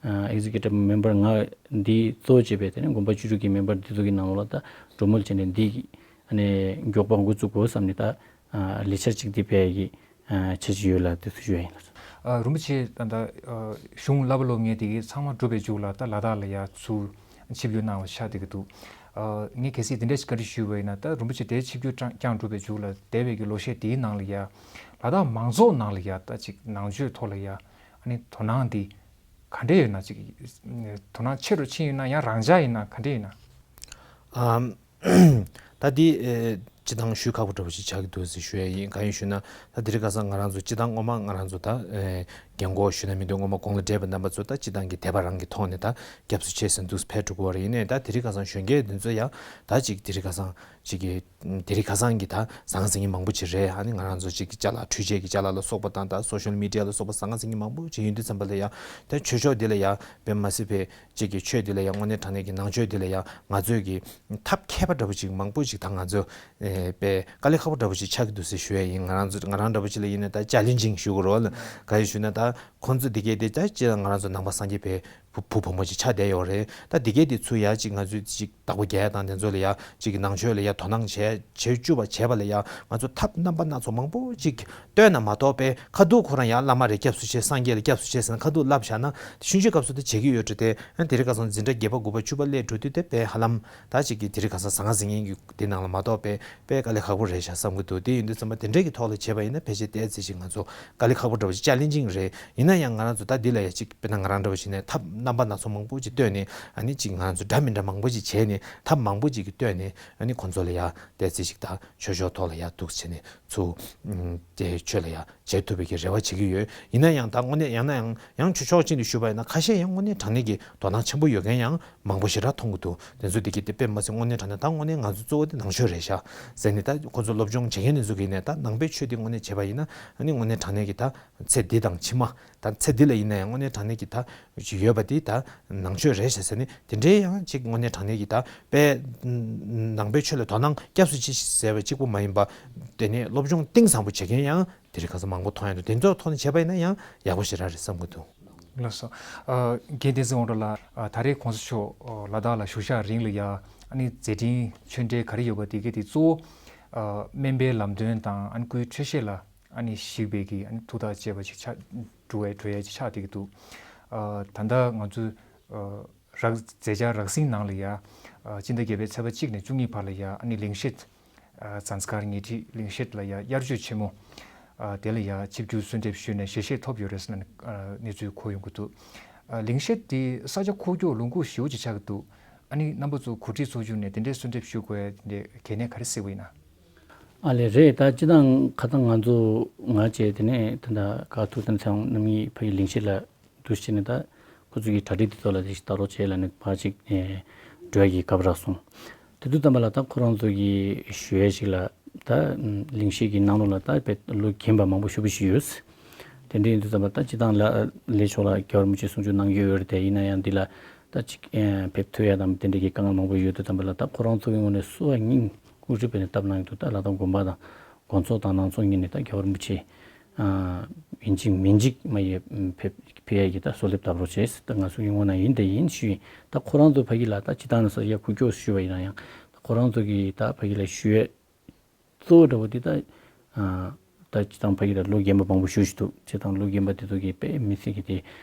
ཨེག་ཛི་ཀེ་ཊིབ་མེམ་བར་ལྔ་འདི་གཙོ་བྱས་པའི་དེ་ནས་དགོན་པ་བཅུ་དྲུག་གི་མེམ་བར་འདི་ཚོ་གི་ནང་ལོགས་ལ་ད་གྲོས་མོལ་བྱས་ནས་འདི་ཨ་ནི་མགྱོགས་པ་འགོ་བཙུགས་དགོས་བསམ་ནས་ད་ལས་འཆར་གཅིག་འདི་སྤེལ་གི་ཆེད་ཅིག་ཡོད་ལ་དེ་ཚོ་ཞུ་ཡ་ཡིན་ལགས། ཨ་རིན་པོ་ཆེ་ད་ལྟ་ཨ་གཞུང་བསླབ་པ་སློབ་གཉེར་དེ་གའི་ཚང་མ་གྲུབ་པའི་མཇུག་ལ་ད་ལ་དྭགས་ལ་ཡ་ཚུར་ཆིབས་བསྒྱུར་གནང་བ་ཆགས་བསྡད་ཀྱི་འདུག་ཨ་ངས་གལ་སྲིད་དེ་འདྲ་ཞིག་བཀའ་འདྲི་ཞུས་པ་ཡིན་ན། ད་རིན་པོ་ཆེ་དེ་ཆིབས་བསྒྱུར་བསྐྱངས་བསྐྱངས་གྲུབ་པའི་མཇུག་ལ་འདས་པའི་གི་ལོ་ཤས་དེའི་ནང་ལ་ཡ་ལ་དྭགས་མང་ཚོགས་ནང་ལ་ཡ་ད་ཅིག་ནང་ཆོས་ཐོག་ལ་ཡ་ཨ་ནི་དོ་སྣང་འདི་ག་འདྲས་ཡོད་ན། ཅིག་དོ་སྣང་ཆེ་རུ་ཕྱིན་ཡོད་ན་ཡང་རང་འཇགས་ཡིན་ན་ག་འདྲས་ཡིན་ན། ཨམ། ད་འདི་ཨེ་སྤྱི་བཏང་ཞུ་ཁག་པོ་འདྲ་པོ་ཞིག་ཆགས་ཀྱི་འདུག་ཟེར་ཞུ་ཡ་ཡིན། གང་ཡིན་ཞུ་ན་ད་དེ་རིང་ཁ་སང་ང་རང་ཚོ་སྤྱི་བཏང་སྔོན་མ་ང་རང་ཚོ་ད་ཨེ་རྒན་གོག་ཞུ་ན་མི་འདུག་སྔོན་མ་གོང་ལ་བགྲེས་པ་རྣམ་པ་ཚོ་ད་སྤྱི་བཏང་གི་དད་པ་རང་གི་ཐོག་ནས་ད་སྐྱབས་སུ་མཆི་ཟེར་འདུག་ཕེབས་འགྲོ་གི་ཡོད་རེད། ཡིན་ནའི་ད་དེ་རིང་ཁ་སང་གཞོན་སྐྱེས་འདི་ཚོ་ཡང་ད་ཅིག་དེ་རིང་ཁ་སང་ཅིག་གི་དེ་རིང་ཁ་སང་གི་ད་ཟང་ཟིང་ངེ་མང་པོ་ཅིག་རེད། ཨ་ནི་ང་རང་ཚོ་ཅིག་གི་ཅ་ལག་འཕྲུལ་ཆས་ཀྱི་ཅ་ལག་ལ་སོགས་པ་དང་ད་སོ་ཤལ་མི་ཌི་ཡ་ལ་སོགས་པ་ཟང་ཟིང་ངེ་མང་པོ་ཅིག་ཡིན་དུས་ཙམ་པ་ལ་ཡང་ད་ཆོས་ཕྱོགས་འདི་ལ་ཡང་དཔེ་མ་སྲིད་པའི་ཅིག་གི་ཆོས་འདི་ལ་ཡང་དངོས་གནས་དྲང་གནས་ཀྱི་ནང་ཆོས་འདི་ལ་ཡང་ང་ཚོས་ཀྱི་ཐབས་མཁས་པ་འདྲ་པོ་ཅིག་མང་པོ་ཅིག་ད་ང་ཚོ་ཨེ་དཔེ་དཀའ་ལས་ཁག་པོ་འདྲ་པོ་ཅིག་ཆགས་ཀྱི་འདུག་ཟེར་ཞུ་ཡ་ཡིན། ང་རང་ཚོ་ང་རང་འདྲ་པོ་ཅིག་ལ་ཡིན་ན་ད་ཅ་ལེན་ཇིང་ཞུ་དགོས་རེད་བ་ལ། ག་ཡིན་ཞུ་ན་ད་ཁོང་ཚོ་འདི་གས་དེ་ད་ཅི་ང་རང་ཚོ་ནང་པ་སངས་རྒྱས་པའི་བུ་བུ་བུ་མོ་ཅིག་ཆགས་བསྡད་ཡོད་རེད། ད་འདི་གས་དེ་ཚུར་ཡ་ཅིག་ང་ཚོས་ཅིག་བདག་པོ་རྒྱག་ཡ་དང་དེ་ཚོ་ལ་ཡ་ཅིག་གི་ནང་ཆོས་ལ་ཡ་དོ་སྣང་བྱས་བྱེད་བཅུག་པ་བྱས་པ་ལ་ཡ་ང་ཚོ་ཐབས་རྣམ་པ་སྣ་ཚོགས་མང་པོ་ཅིག་བཏོན་ན་མ་གཏོགས་པའི་ཁ་ཐུག་ཁོ་རང་ཡ་བླ་མ་རེད་སྐྱབས་སུ་མཆི་སངས་རྒྱས་ལ་སྐྱབས་སུ་མཆི་ཟེར་ན་ཁ་ཐུག་ལབ་བཞག་ན་ཤུན་ཆོས་སྐབས་སུ་དེ་བྱེད་ཀྱི་ཡོད་འགྲོ་དེ། ཨ་དེ་རིང་ཁ་སང་འཛིན་གྲྭ་བརྒྱད་པ་དགུ་པ་བཅུ་པ་སླེབས་འགྲོ་དུས་དེ་དཔེ་ཧ་ལམ་ད་ཅིག་གི་དེ་རིང་ཁ་སང་ཟང་ཟིང་ངེ་གི་དེ་ནང་ལ་མ་གཏོགས་པའི་དཔེ་དཀའ་ལས་ཁག་པོ་རེད་ཤག་བསམ་གྱི་འདུག་དེ་ཡིན་དུས་ཙམ་པ་དེ་འདྲའི་གི་ཐོག་ལ་བྱས་པ་ཡིན་ན་ཕལ་ཆེར་ཏོག་ཙམ་ཅིག་ང་ཚོ་དཀའ་ལས་ཁག་པོ་འདྲ་བོ་ཅིག་ཅ་ལེན་ཇིང་རེད། ཡིན་ན་ཡང་ང་རང་ཚོ་ད་འདི་ལ་ཡ་ཅིག་དཔེར་ན་ང་རང་འདྲ་བོ་ཞིག་ནས་ཐབས་རྣམ་པ་སྣ་ཚོགས་མང་པོ་ཅིག་བཏོན་ནས་ཨ་ནི་ཅིག་ང་རང་ཚོ་འདྲ་མི་འདྲ་མང་པོ་ཅིག་བྱས་ནས་ཐབས་མང་པོ་ཅིག་གི་བཏོན་ནས་ཨ་ནི་ཁོང་ཚོ་ལ་ཡ་ཏོག་ཙམ་ཅིག་ད་ཆོས་ཕྱོགས་ཐོག་ལ་ཡ་འདུག་བྱས་ནས་ཚུར་དེ་ཆོས་ལ་ཡ་བྱེད་ཐུབ་པའི་གི་རེ་བ་བྱེད་ཀྱི་ཡོད། ཡིན་ན་ཡང་ད་དངོས་གནས་ཡང་ན་ཡང་ཡང་ཆོས་ཕྱོགས་གཅིག་ཏུ་ཞུས་པ་ཡིན་ན་ཁ་ཤས་ཡང་དངོས་གནས་དྲང་གནས་ཀྱི་དོ་སྣང་ཆེན་པོ་ཡོད་མཁན་ཡང་མང་པོ་ཞེ་དྲག་མཐོང་གི་འདུག་དེ་ཚོ་དེ་གི་དེ་དཔེ་མ་སྲིད་དངོས་གནས་དྲང་གནས་ད་དངོས་གནས་ང་ཚོ་གཙོ་བོ་དེ་ནང་ཆོས་རེད་ཤག་ཟེར་ནས་ད་ཁོ་ཚོ་སློབ་སྦྱོང་བྱེད་མཁན་དེ་ཚོ་གི་ནས་ད་ནང་པའི་ཆོས་དེ་དངོས་གནས་བྱས་པ་ཡིན་ན་ཨ་ནི་དངོས་གནས་དྲང་གནས་ཀྱི་ད་ཚེ་འདི་དང་ཕྱི་མ་ད་ཚེ་འདི་ལ་ཡིན་ན་ཡང་དངོས་གནས་དྲང་གནས་ཀྱི་ད་ཅིག་ཡོད་པ་དེ་ད་ནང་ཆོས་རེད་ཤག་ཟེར་ནས་དེ་འདྲའི་ཡང་ཅིག་དངོས་གནས་དྲང་གནས་ཀྱི་ད་དཔེ་ནང་པའི་ཆོས་ལ་དོ་སྣང་སྐྱབས་སུ་མཆི་ཟེར་བ་གཅིག་པོ་མ་ཡིན་པ་དེ་ནས་སློབ་སྦྱོང་གཏིང་ཟབ་པོ་བྱེད་མཁན་ཡང་དེ་རིང་ཁ་སང་མང་པོ་མཐོང་ཡ་འདུག་དེ་ཚོ་ཐོག་ནས་བྱས་པ་ཡིན་ན་ཡང་ཡག་པོ་ཞེ་དྲག་རེད་བསམ་གྱི་འདུག་ལགས་སོ། ཨ་རྒན་བསྟན་འཛིན་དབང་གྲགས་ལགས། ཨ་ད་རེས་གོང་ས་མཆོག་ཨ་ལ་དྭགས་ལ་བཞུགས་ཞག་རིང་ལ་ཡ་ཨ་ནི་མཛད་འཕྲིན་ཆོས་འབྲེལ་ག་རེ་ཡོད་པ་དེ་གའི་དེ་གཙོ་བོ་ཨ་སྨན་པའི་ལམ་སྟོན་དང་ཨ་ནི་སྐུའི་འཕྲོད་བཞེས་ལ་ཨ་ནི་གཞིགས་པའི་གི་ཨ་ནི་ཐུགས་ཐག་བཅད་པ་ཞིག་ཆགས་འགྲོ་བའི་འགྲོ་ཡ་ཅིག་ཆགས་བསྡད་ཀྱི་འདུག་ཨ་ད་ལྟ་ང་ཚོ་ཨ་རག་མཛད་འཆར་རགས་ཟིན་ནང་ལ་ཡ་ཨ་སྤྱི་ཟླ་བརྒྱད་པའི་ཚེས་པ་གཅིག་ནས་བཅུ་གཉིས་བར་ལ་ཡ་ཨ་ནི་ལེགས་བཤད་ཨ་ཛམ་ཟ་ཁར་ཉེ་འཁྲིས་ལེགས་བཤད་ལ་ཡ་དབྱར་ཆོས་ཆེན་མོ་ཨ་དེ་ལ་ཡ་ཆིབས་བསྒྱུར་གསོལ་འདེབས་ཞུས་ནས་ཞལ་བཞེས་ཐོབ་ཡོད་རེད་ཟེར་ནས་ཨ་གནས་ཚུལ་གོ་ཡོང་གི་འདུག་ཨ་ལེགས་བཤད་དེ་ས་ཆ་ཁུག་ཀྱོག་ལུང་ཁུག་ཞེ་པོ་ཅིག་ཆགས་ཀྱི་འདུག་ཨ་ནི་རྣམ་པ་ཚོ་གོ་སྒྲིག་ཚོགས་ཆུང་ནས་དེ་འདྲའི་གསོལ་འདེབས་ཞུ་དགོས་ཡ་དེ་འདྲའི་གལ་གནད་ག་རེ་གཟིགས་པ་ཡིན་ན། ཨ་ལས་རེད། ད་སྤྱིར་བཏང་ཁ་སང་ང་ཚོ་ང་བཅས་དེ་ནས་ད་ལྟ་ག་ཐུག་ཙམ་ཚེ་དབང་རྣམ་གཉིས་ཕ་གི་ལེགས་བཤད་ལ་འདུ་བྱས་ནས་ད་ ཁོ་ཚོ་གི་གྲ་སྒྲིག་དེ་ཚོ་ལ་དེ་ཞིག་ལྟ་རོགས་བྱས་ལབ་ནས་ཕར་ཅིག་འགྲོ་ཡ་གི་སྐབས་རག་སོང་། དེ་དུས་ཙམ་པ་ལ་ད་ཁོ་རང་ཚོ་གི་ཞུ་ཡ་ཞིག་ལ་ད་གླེང་གཞི་གི་ནང་ལོགས་ལ་ད་དཔེ་ལོ་རྒན་པ་མང་པོ་ཞེ་པོ་ཞིག་ཡོད། དེ་འདྲ་ཡིན་དུས་ཙམ་པ་ད་སྤྱིར་བཏང་ལ་ལས་ཕྱོགས་ལ་རྒྱལ་བ་རིན་པོ་ཆེས་གསུང་ཆོས་གནང་གི་ཡོད་རེད་དེ། ཡིན་ན་ཡང་འདི་ལ་ད་ཅིག་ཕེབས་ཐུབ་ཡ་དང་དེ་འདྲ་གི་དཀའ་ངལ་མང་པོ་ཡོད་དུས་ཙམ་པ་ལ་ད་ཁོ་རང་ཚོ་གི་ངོས་ནས་བསུ་བ་སྙིང་དབུ་ཁྲིད་སྤེལ་ནས་བཏབ་གནང་གི་འདུག་ད་ལ་དྭགས་དགོན་པ་དང་དགོན་ཚོགས་དང་ནང་ཚོགས་གཉིས་ནས་ད་རྒྱལ་བ་རིན་པོ་ཆེ་ཨ་ཡིན་གཅིག་མིན་གཅིག་མ་ཡི་ཕེབས་ཕེབས་ཡ་གི་ད་གསོལ་འདེབས་བཏབ་རོགས་བྱས། ད་ང་ཚོ་གི་ངོས་ནས་ཡིན་དེ་ཡིན་ཞུས་ཡིན། ད་ཁོ་རང་ཚོ་ཕ་གི་ལ་ད་སྤྱིར་བཏང་ནས་ས་ཡ་ཁུག་ཀྱོག་ཞུས་པ་ཡིན་ན་ཡང་ད་ཁོ་རང་ཚོ་གི་ད་ཕ་གི་ལ་ཞུ་ཡས་གཙོ་བོ་འདྲ་བོ་དེ་ད་ཨ་ད་སྤྱིར་བཏང་ཕ་གི་ལ་ལོ་རྒན་པ་མང་པོ་ཞེ་པོ་ཞིག་འདུག་སྤྱིར་བཏང་ལོ་རྒན་པ་དེ་ཚོ་གི་དཔེ་མི་སྲིད་ཀྱི་དེ་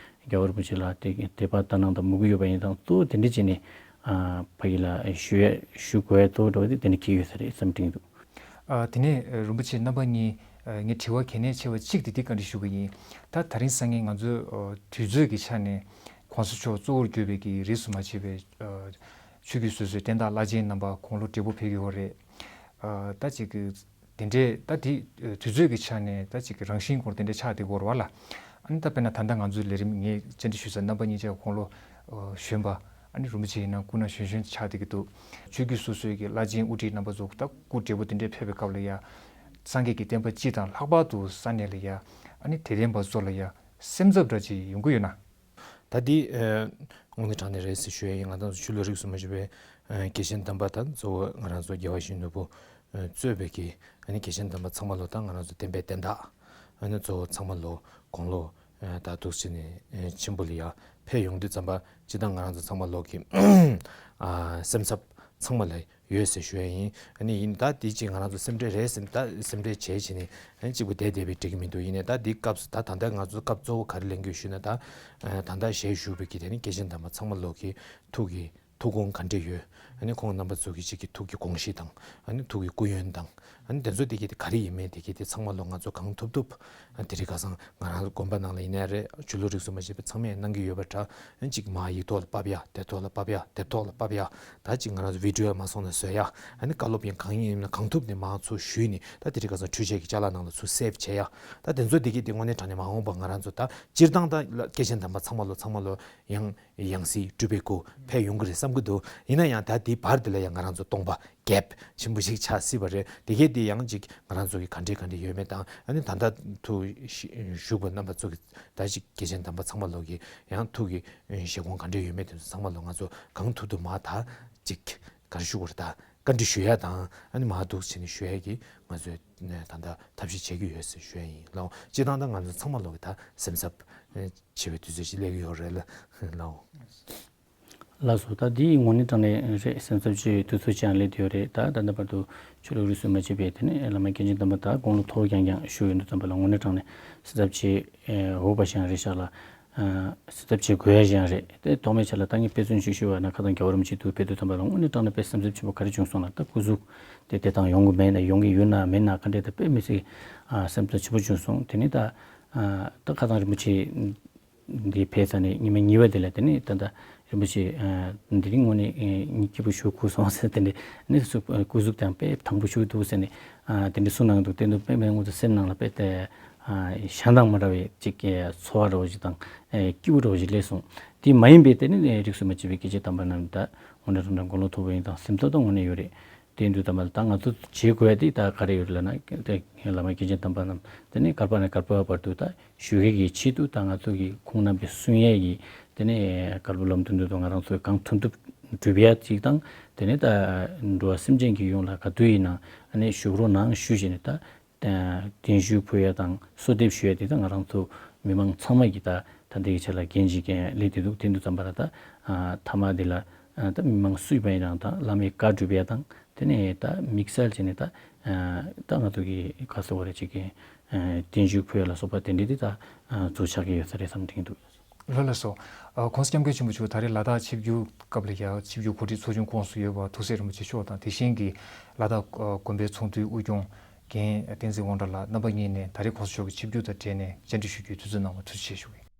རྒྱལ་བ་རིན་པོ་ཆེ་ལ་དེ་དད་པ་ལྟར་སྣང་དང་མོས་གུས་ཡོད་པ་ཡིན་ཙང་གཙོ་བོ་དེ་འདྲ་བྱས་ནས་ཨ་ཕ་གི་ལ་ཞུ་ཡས་ཞུ་དགོས་ཡས་གཙོ་བོ་འདྲ་བོ་དེ་དེ་འདྲ་འཁེལ་ཡོད་ས་རེད་བསམ་དྲན་གྱི་འདུག་ཨ། དེ་ནས་ཨ་རིན་པོ་ཆེ་རྣམ་པ་གཉིས་ཨ་ངས་དྲི་བ་གལ་གནད་ཆེ་བ་གཅིག་དེ་འདི་བཀའ་འདྲི་ཞུ་གི་ཡིན། ད་ད་རིང་སང་ཉིན་ང་ཚོས་ཨ་དུས་ཚོད་ཀྱི་ཆ་ནས་༸གོང་ས་མཆོག་གཙོ་བོར་གྱུར་པའི་གི་རིས་སུ་མ་ཆད་པའི་ཨ་ཆོས་བརྒྱུད་སོ་སོའི་བསྟན་བདག་བླ་ཆེན་རྣམ་པ་དགུང་ལོ་བགྲེས་པོ་ཕེབས་ཀྱི་ཡོད་རེད། ཨ་ད་ཅིག་གི་དེ་འདྲའི་ད་དེ་ཨ་དུས་ཚོད་ཀྱི་ཆ་ནས་ད་ཅིག་གི་རང་བཞིན་སྐོར་དེ་འདྲ་ཆགས་བསྡད་ཀྱི་ཡོད་རེད་བ་ལ། ཨ་ནི་ད་དཔེར་ན་ད་ལྟ་ང་ཚོའི་ལས་རིམ་ངས་བཅར་འདྲི་ཞུས་ཚར། རྣམ་པ་གཉིས་ཆ་དགུང་ལོ་ཨ་གཞོན་པ། ཨ་ནི་རིན་པོ་ཆེ་ཡིན་ན་སྐུ་ན་གཞོན་གཞོན་ཆགས་བསྡད་ཀྱི་འདུག་ཆོས་བརྒྱུད་སོ་སོའི་གི་བླ་ཆེན་དབུ་ཁྲིད་རྣམ་པ་ཚོ་ད་སྐུ་བགྲེས་པོ་དེ་འདྲས་ཕེབས་པའི་སྐབས་ལ་ཡ། སངས་རྒྱས་ཀྱི་བསྟན་པ་སྤྱི་དང་ལྷག་པར་དུ་ས་གནས་ལ་ཡ། ཨ་ནི་དད་ལྡན་པ་ཚོ་ལ་ཡ་སེམས་འཚབ་འདྲ་ཅིག་ཡོང་གི་ཡོད་ན། ད་འདི་ཨ་དངོས་གནས་དྲང་གནས་རེད་ཟེར་ཞུ་ཡ་ཡིན། ང་རང་ཚོ་ཆོས་ལུགས་རིས་སུ་མ་ཆད་པའི་ཨ་དགེ་ཆེན་དམ་པ་དང་གཙོ་བོ་ང་རང་ཚོ་རྒྱལ་བ་ཡིད་བཞིན་ནོར་བུ་ཨ་གཙོས་པའི་གི་ཨ་ནི་དགེ་ཆེན་དམ་པ་ཚང་མ་ལོ་དང་ང་རང་ཚོ་བསྟན་པའི་བསྟན་བདག་ཨ་ནི་གཙོ་བོ་ཚང་མ་ལོ་དགུང་ལོ་ཨ་ད་འདུག་སེ་ནས་ཨ་ཆེན་པོ་ལ་ཡ་ཕེབས་ཡོང་དུས་ཙམ་པ་སྤྱིར་བཏང་ང་རང་ཚོ་ཚང་མ་ལོ་གི་ཨ་སེམས་འཚབ་ཚང་མ་ལ་ཡོད་ཟེར་ཞུ་ཡ་ཡིན། ཨ་ནི་ཡིན་ད་འདི་གཅིག་ང་རང་ཚོ་སེམས་ཁྲལ་རེད་ཟེར་ད་སེམས་ཁྲལ་བྱས་བྱས་ནས་ཨ་ནི་གཅིག་པུ་བསྡད་བསྡད་པའི་འགྲིག་གི་མི་འདུག་ཡིན་ནའི་ད་འདི་སྐབས་སུ་ད་ད་ལྟ་ང་ཚོ་སྐབས་གཙོ་བོ་ག་རེ་ལེན་དགོས་ཞུས་ན། ད་ཨ་ད་ལྟ་ཞལ་བཞུགས་པའི་གི་དེ་ནི་དགེ་ཆེན་དམ་པ་ཚང་མ་ལོ་གི་ཐུགས་ཀྱི་ཐུགས་དགོངས་ག་འདྲ་ཡོད། ཨ་ནི་ཁོང་རྣམ་པ་ཚོ་གི་གཅིག་གི་ཐུགས་ཀྱི་དགོངས་གཞི་དང་། ཨ་ནི་ཐུགས་ཀྱི་སྐུ་ཡོན་དང་། ཨ་ནི་དེ་ཚོ་དེ་གི་དེ་ག་རེ་ཡིན་མིན་དེ་གི་དེ་ཚང་མ་ལོ་ང་ཚོ་གང་ཐུབ་ཐུབ། ཨ་དེ་རིང་ཁ་སང་ང་རང་དགོན་པ་ནང་ལ་ཡིན་ནའི་རེད། ཆོས་ལུགས་རིས་སུ་མ་ཆད་པའི་ཚང་མས་གནང་གི་ཡོད་པ་འདྲ། ཨ་ནི་གཅིག་མར་ཡིག་ཐོག་ལ་ཕབ་ཡ། དེབ་ཐོག་ལ་ཕབ་ཡ། དེབ་ཐོག་ལ་ཕབ་ཡ། ད་གཅིག་ང་རང་ཚོ་བི་ཌི་ཡོ་མ་སོང་ན་བཟོ་ཡ། ཨ་ནི་བཀའ་སློབ་ཡིན་གང་ཡིན་ཡིན་ན་གང་ཐུབ་ནས་མར་ཚུར་ཞུས་ནས་ད་དེ་རིང་ཁ་སང་འཕྲུལ་ཆས་ཀྱི་ཅ་ལག་ནང་ལ་ཚུར་སེབ་བྱེད་ཡ། ད་དེ་ཚོ་དེ་གི་དེ་དངོས་གནས་དྲང་གནས་མ་འོངས་པ་ང་རང་ཚོ་ད་སྤྱིར་བཏང་ད་དགེ་ཆེན་དམ་པ་ཚང་མ་ལོ་ཚང་མ་ལོ་ཡང་ཡང་སྲིད་སྤྲུལ་པའི་སྐུ་ཕེབས་ཡོང་གི་རེད་བསམ་གྱི་འདུག་ཡིན་ན་ཡང་ད་དེའི་བར་དེ་ལ་ཡང་ང་རང་ཚོ་སྟོང་པ་གེབ་ཆེན་པོ་ཞིག་ཆགས་སྲིད་པ་རེད། དེ་གས་དེ་ཡང་ཅིག་ང་རང་ཚོ་གི་ག་འདྲས་ག་འདྲས་ཡོད་མེད་དང་། ཨ་ནི་ད་ལྟ་ཐུགས་བཞུགས་པ་རྣམ་པ་ཚོ་གི་ད་ཅིག་དགེ་ཆེན་དམ་པ་ཚང་མ་ལོ་གི་ཡང་ཐུགས་ཀྱི་བཞེད་དགོངས་ག་འདྲས་ཡོད་མེད་དེ་ཚོ་ཚང་མ་ལོ་ང་ཚོ་གང་ཐུབ་ཐུབ་མ་ད་ཅིག་ག་རེ་ཞུ་དགོས་རེད། ད་བཀའ་འདྲི་ཞུ་ཡ་དང་ཨ་ནི་མ་འདུག་བྱས་ནས་ཞུ་ཡ་གི་ང་ཚོས་ད་ལྟ་ཐབས་ཤེས་བྱེད་ཀྱི་ཡོད་ཟེར་ཞུ་ཡ་ཡིན་ལགས། སྤྱིར་བཏང་ད་ང་ཚོ་ཚང་མ་ལོ་གི་ད་སེམས་འཚབ་ཆེ་བའི་དུས་ཚོད་ཅིག་སླེབས་ཀྱི་ཡོད་རེད་ལ་ལགས། ལགས་སོ། ད་འདི་དངོས་གནས་དྲང་གནས་རེད། སེམས་འཚབ་ཆེ་བའི་དུས་ཚོད་ཅིག་ཡང་སླེབས་བསྡད་ཡོད་རེད། ད་ད་ལྟ་བར་དུ་ཆོས་ལུགས་རིས་སུ་མ་ཆད་པའི་དེ་ནས་བླ་མ་དགེ་ཆེན་དམ་པ་ད་དགུང་ལོ་མཐོ་རྐྱང་རྐྱང་བཞུགས་ཡོད་འདུག་ཙམ་པ་ལ་དངོས་གནས་དྲང་གནས་སེམས་འཚབ་ཆེ་འོས་པ་ཞིག་ཡང་རེད་ཤག་ལ། སེམས་འཚབ་བྱེད་དགོས་ཡ་ཞིག་ཡང་རེད། དེ་ཐོག་མའི་ཆ་ལ་ད་ངས་དཔེ་མཚོན་ཞིག་ཞུས་པ་ན་ཁ་སང་རྒྱལ་བ་རིན་པོ་ཆེ་འདུག་ཕེབས་དུས་ཙམ་པ་ལ་དངོས་གནས་དྲང་གནས་དཔེ་སེམས་འཚབ་ཆེན་པོ་ག་རེ་བྱུང་སོང་ན། ད་སྐུ་གཟུགས་དེ་དེ་དང་ཡོང་གི་མེད་ན་ཡོང་གི་ཡོད་ན་མེད་ན་ག་འདྲས་ད་དཔེ་མི་སྲིད་སེམས་འཚབ་ཆེན་པོ་བྱུང་སོང་། དེ་ནས་ད་ད་ཁ་སང་རིན་པོ་ཆེ་འདི་ཕེབས་ས་ནས་ཉི་མ་གཉིས་པ་དེ་ལ་དེ་ནས་ད་ད་རིན་པོ་ཆེ་འདི་རིང་དངོས་གནས་སྐྱིད་པོ་ཞིག་གོ་སོང་ཟེར། དེ་འདྲས་ནས་སྐུ་གཟུགས་དང་དཔེ་དྭངས་པོ་ཞིག་འདུག་ཟེར་ནས་དེ་འདྲས་གསུངས་གནང་གི་འདུག་དེ་འདུག་དཔེ་མེད་ང་ཚོ་སེམས་ནང་ལ་དཔེ་དེ། ཨ་ཞེ་སྡང་མ་འདྲ་བའི་ཅིག་ཚོར་བ་འདྲ་བོ་ཞིག་དང་། ཨེ་སྐྱིད་པོ་འདྲ་བོ་ཞིག་སླེབས་སོང་། དེ་མ་ཡིན་པའི་དེ་ནི་རིས་སུ་མ་ཆད་པའི་དགེ་ཆེ་དམ་པ་རྣམས་ད་དངོས་གནས་དྲང་གནས་དགུང་ལོ་མཐོ་པོ་ཡིན་དང་སེམས་འཚབ་ད་དངོས་གནས་ཡོད་རེད། དེ་ཡིན་དུས་ཙམ་པ་ལ་ད་ང་ཚོ་བྱེད་དགོས་ཡ་དེ་ད་ག་རེ་ཡོད་ལབ་ན། དེ་བླ་མ་དགེ་ཆེ་དམ་པ་རྣམས་དེ་ནི་བསྐལ་པ་ནས་བསྐལ་པ་བར་དུ་ད་བཞུགས་ཡས་ཀྱི་ཆེད་དུ་ད་ང་ཚོ་གི་ཁོང་རྣམ་པའི་གསུང་ཡས་ཀྱི་དེ་ནི་བཀའ་སློབ་ལམ་སྟོན་དུ་ད་ང་རང་ཚོས་གང་ཐུབ་ཐུབ་སྒྲུབ་ཡ་ཅིག་དང་། དེ་ནི་ད་འགྲོ་བ་སེམས་ཅན་གྱི་ཡོངས་ལ་ག་དུས་ཡིན་ནའང་ཨ་ནི་བཞུགས་རོགས་གནང་ཞུས་བྱས་ནས་ད། བརྟན་བཞུགས་ཕུལ་ཡ་དང་གསོལ་འདེབས་ཞུ་ཡ་དེ་ད་ང་རང་ཚོ་མི་མང་ཚང་མ་གི་ད་ད་ལྟའི་ཆ་ལ་འགན་ཅིག་སླེབས་བསྡད་འདུག་དེ་འདུག་ཙམ་པ་ལ་ད་མཐའ་མ་དེ་ལ་ད་མི་མང་སུ་ཡིན་པ་ཡིན་ནའང་ད་བླ་མའི་བཀའ་སྒྲུབ་ཡ་དང་དེ་ནས་ད་དམིགས་བསལ་བྱས་ནས་ད་ད་ང་ཚོ་གི་ག་ཟེར་བ་རེད་ཅིག་གི་བརྟན་བཞུགས་ཕུལ་ཡ་ལ་སོགས་པ་དེ་འདྲ་དེ་ད་ཚུར་ཆགས་ཀྱི་ཡོད་ས་རེད་བསམ་དྲན་གྱི་འདུག་ལགས་ལགས་སོ། ཨ་༸གོང་ས་༸སྐྱབས་མགོན་ཆེན་པོ་མཆོག་ད་རེས་ལ་དྭགས་ཆིབས་བསྒྱུར་སྐབས་ལ་ཡ་ཆིབས་བསྒྱུར་གོ་སྒྲིག་ཚོགས་ཆུང་ཁོངས་སུ་ཡོད་པ་ཐུགས་སྲས་རིན་པོ་ཆེ་མཆོག་དང་དེ་བཞིན་གྱི་ལ་དྭགས་དགོན་པའི་ཚོགས་འདུའི་དབུ་སྐྱོང་རྒན་བསྟན་འཛིན་དབང་གྲགས་ལགས་རྣམ་པ་གཉིས་ནས་ད་རེས་༸གོང་ས་མཆོག་གི་ཆིབས་བསྒྱུར་དང་འབྲེལ་ནས་བཅར་འདྲི་ཞུ་རྒྱུའི་དུས་ཚོད་གནང་བར་ཐུགས་རྗེ་ཆེ་ཞུ་གི་ཡིན།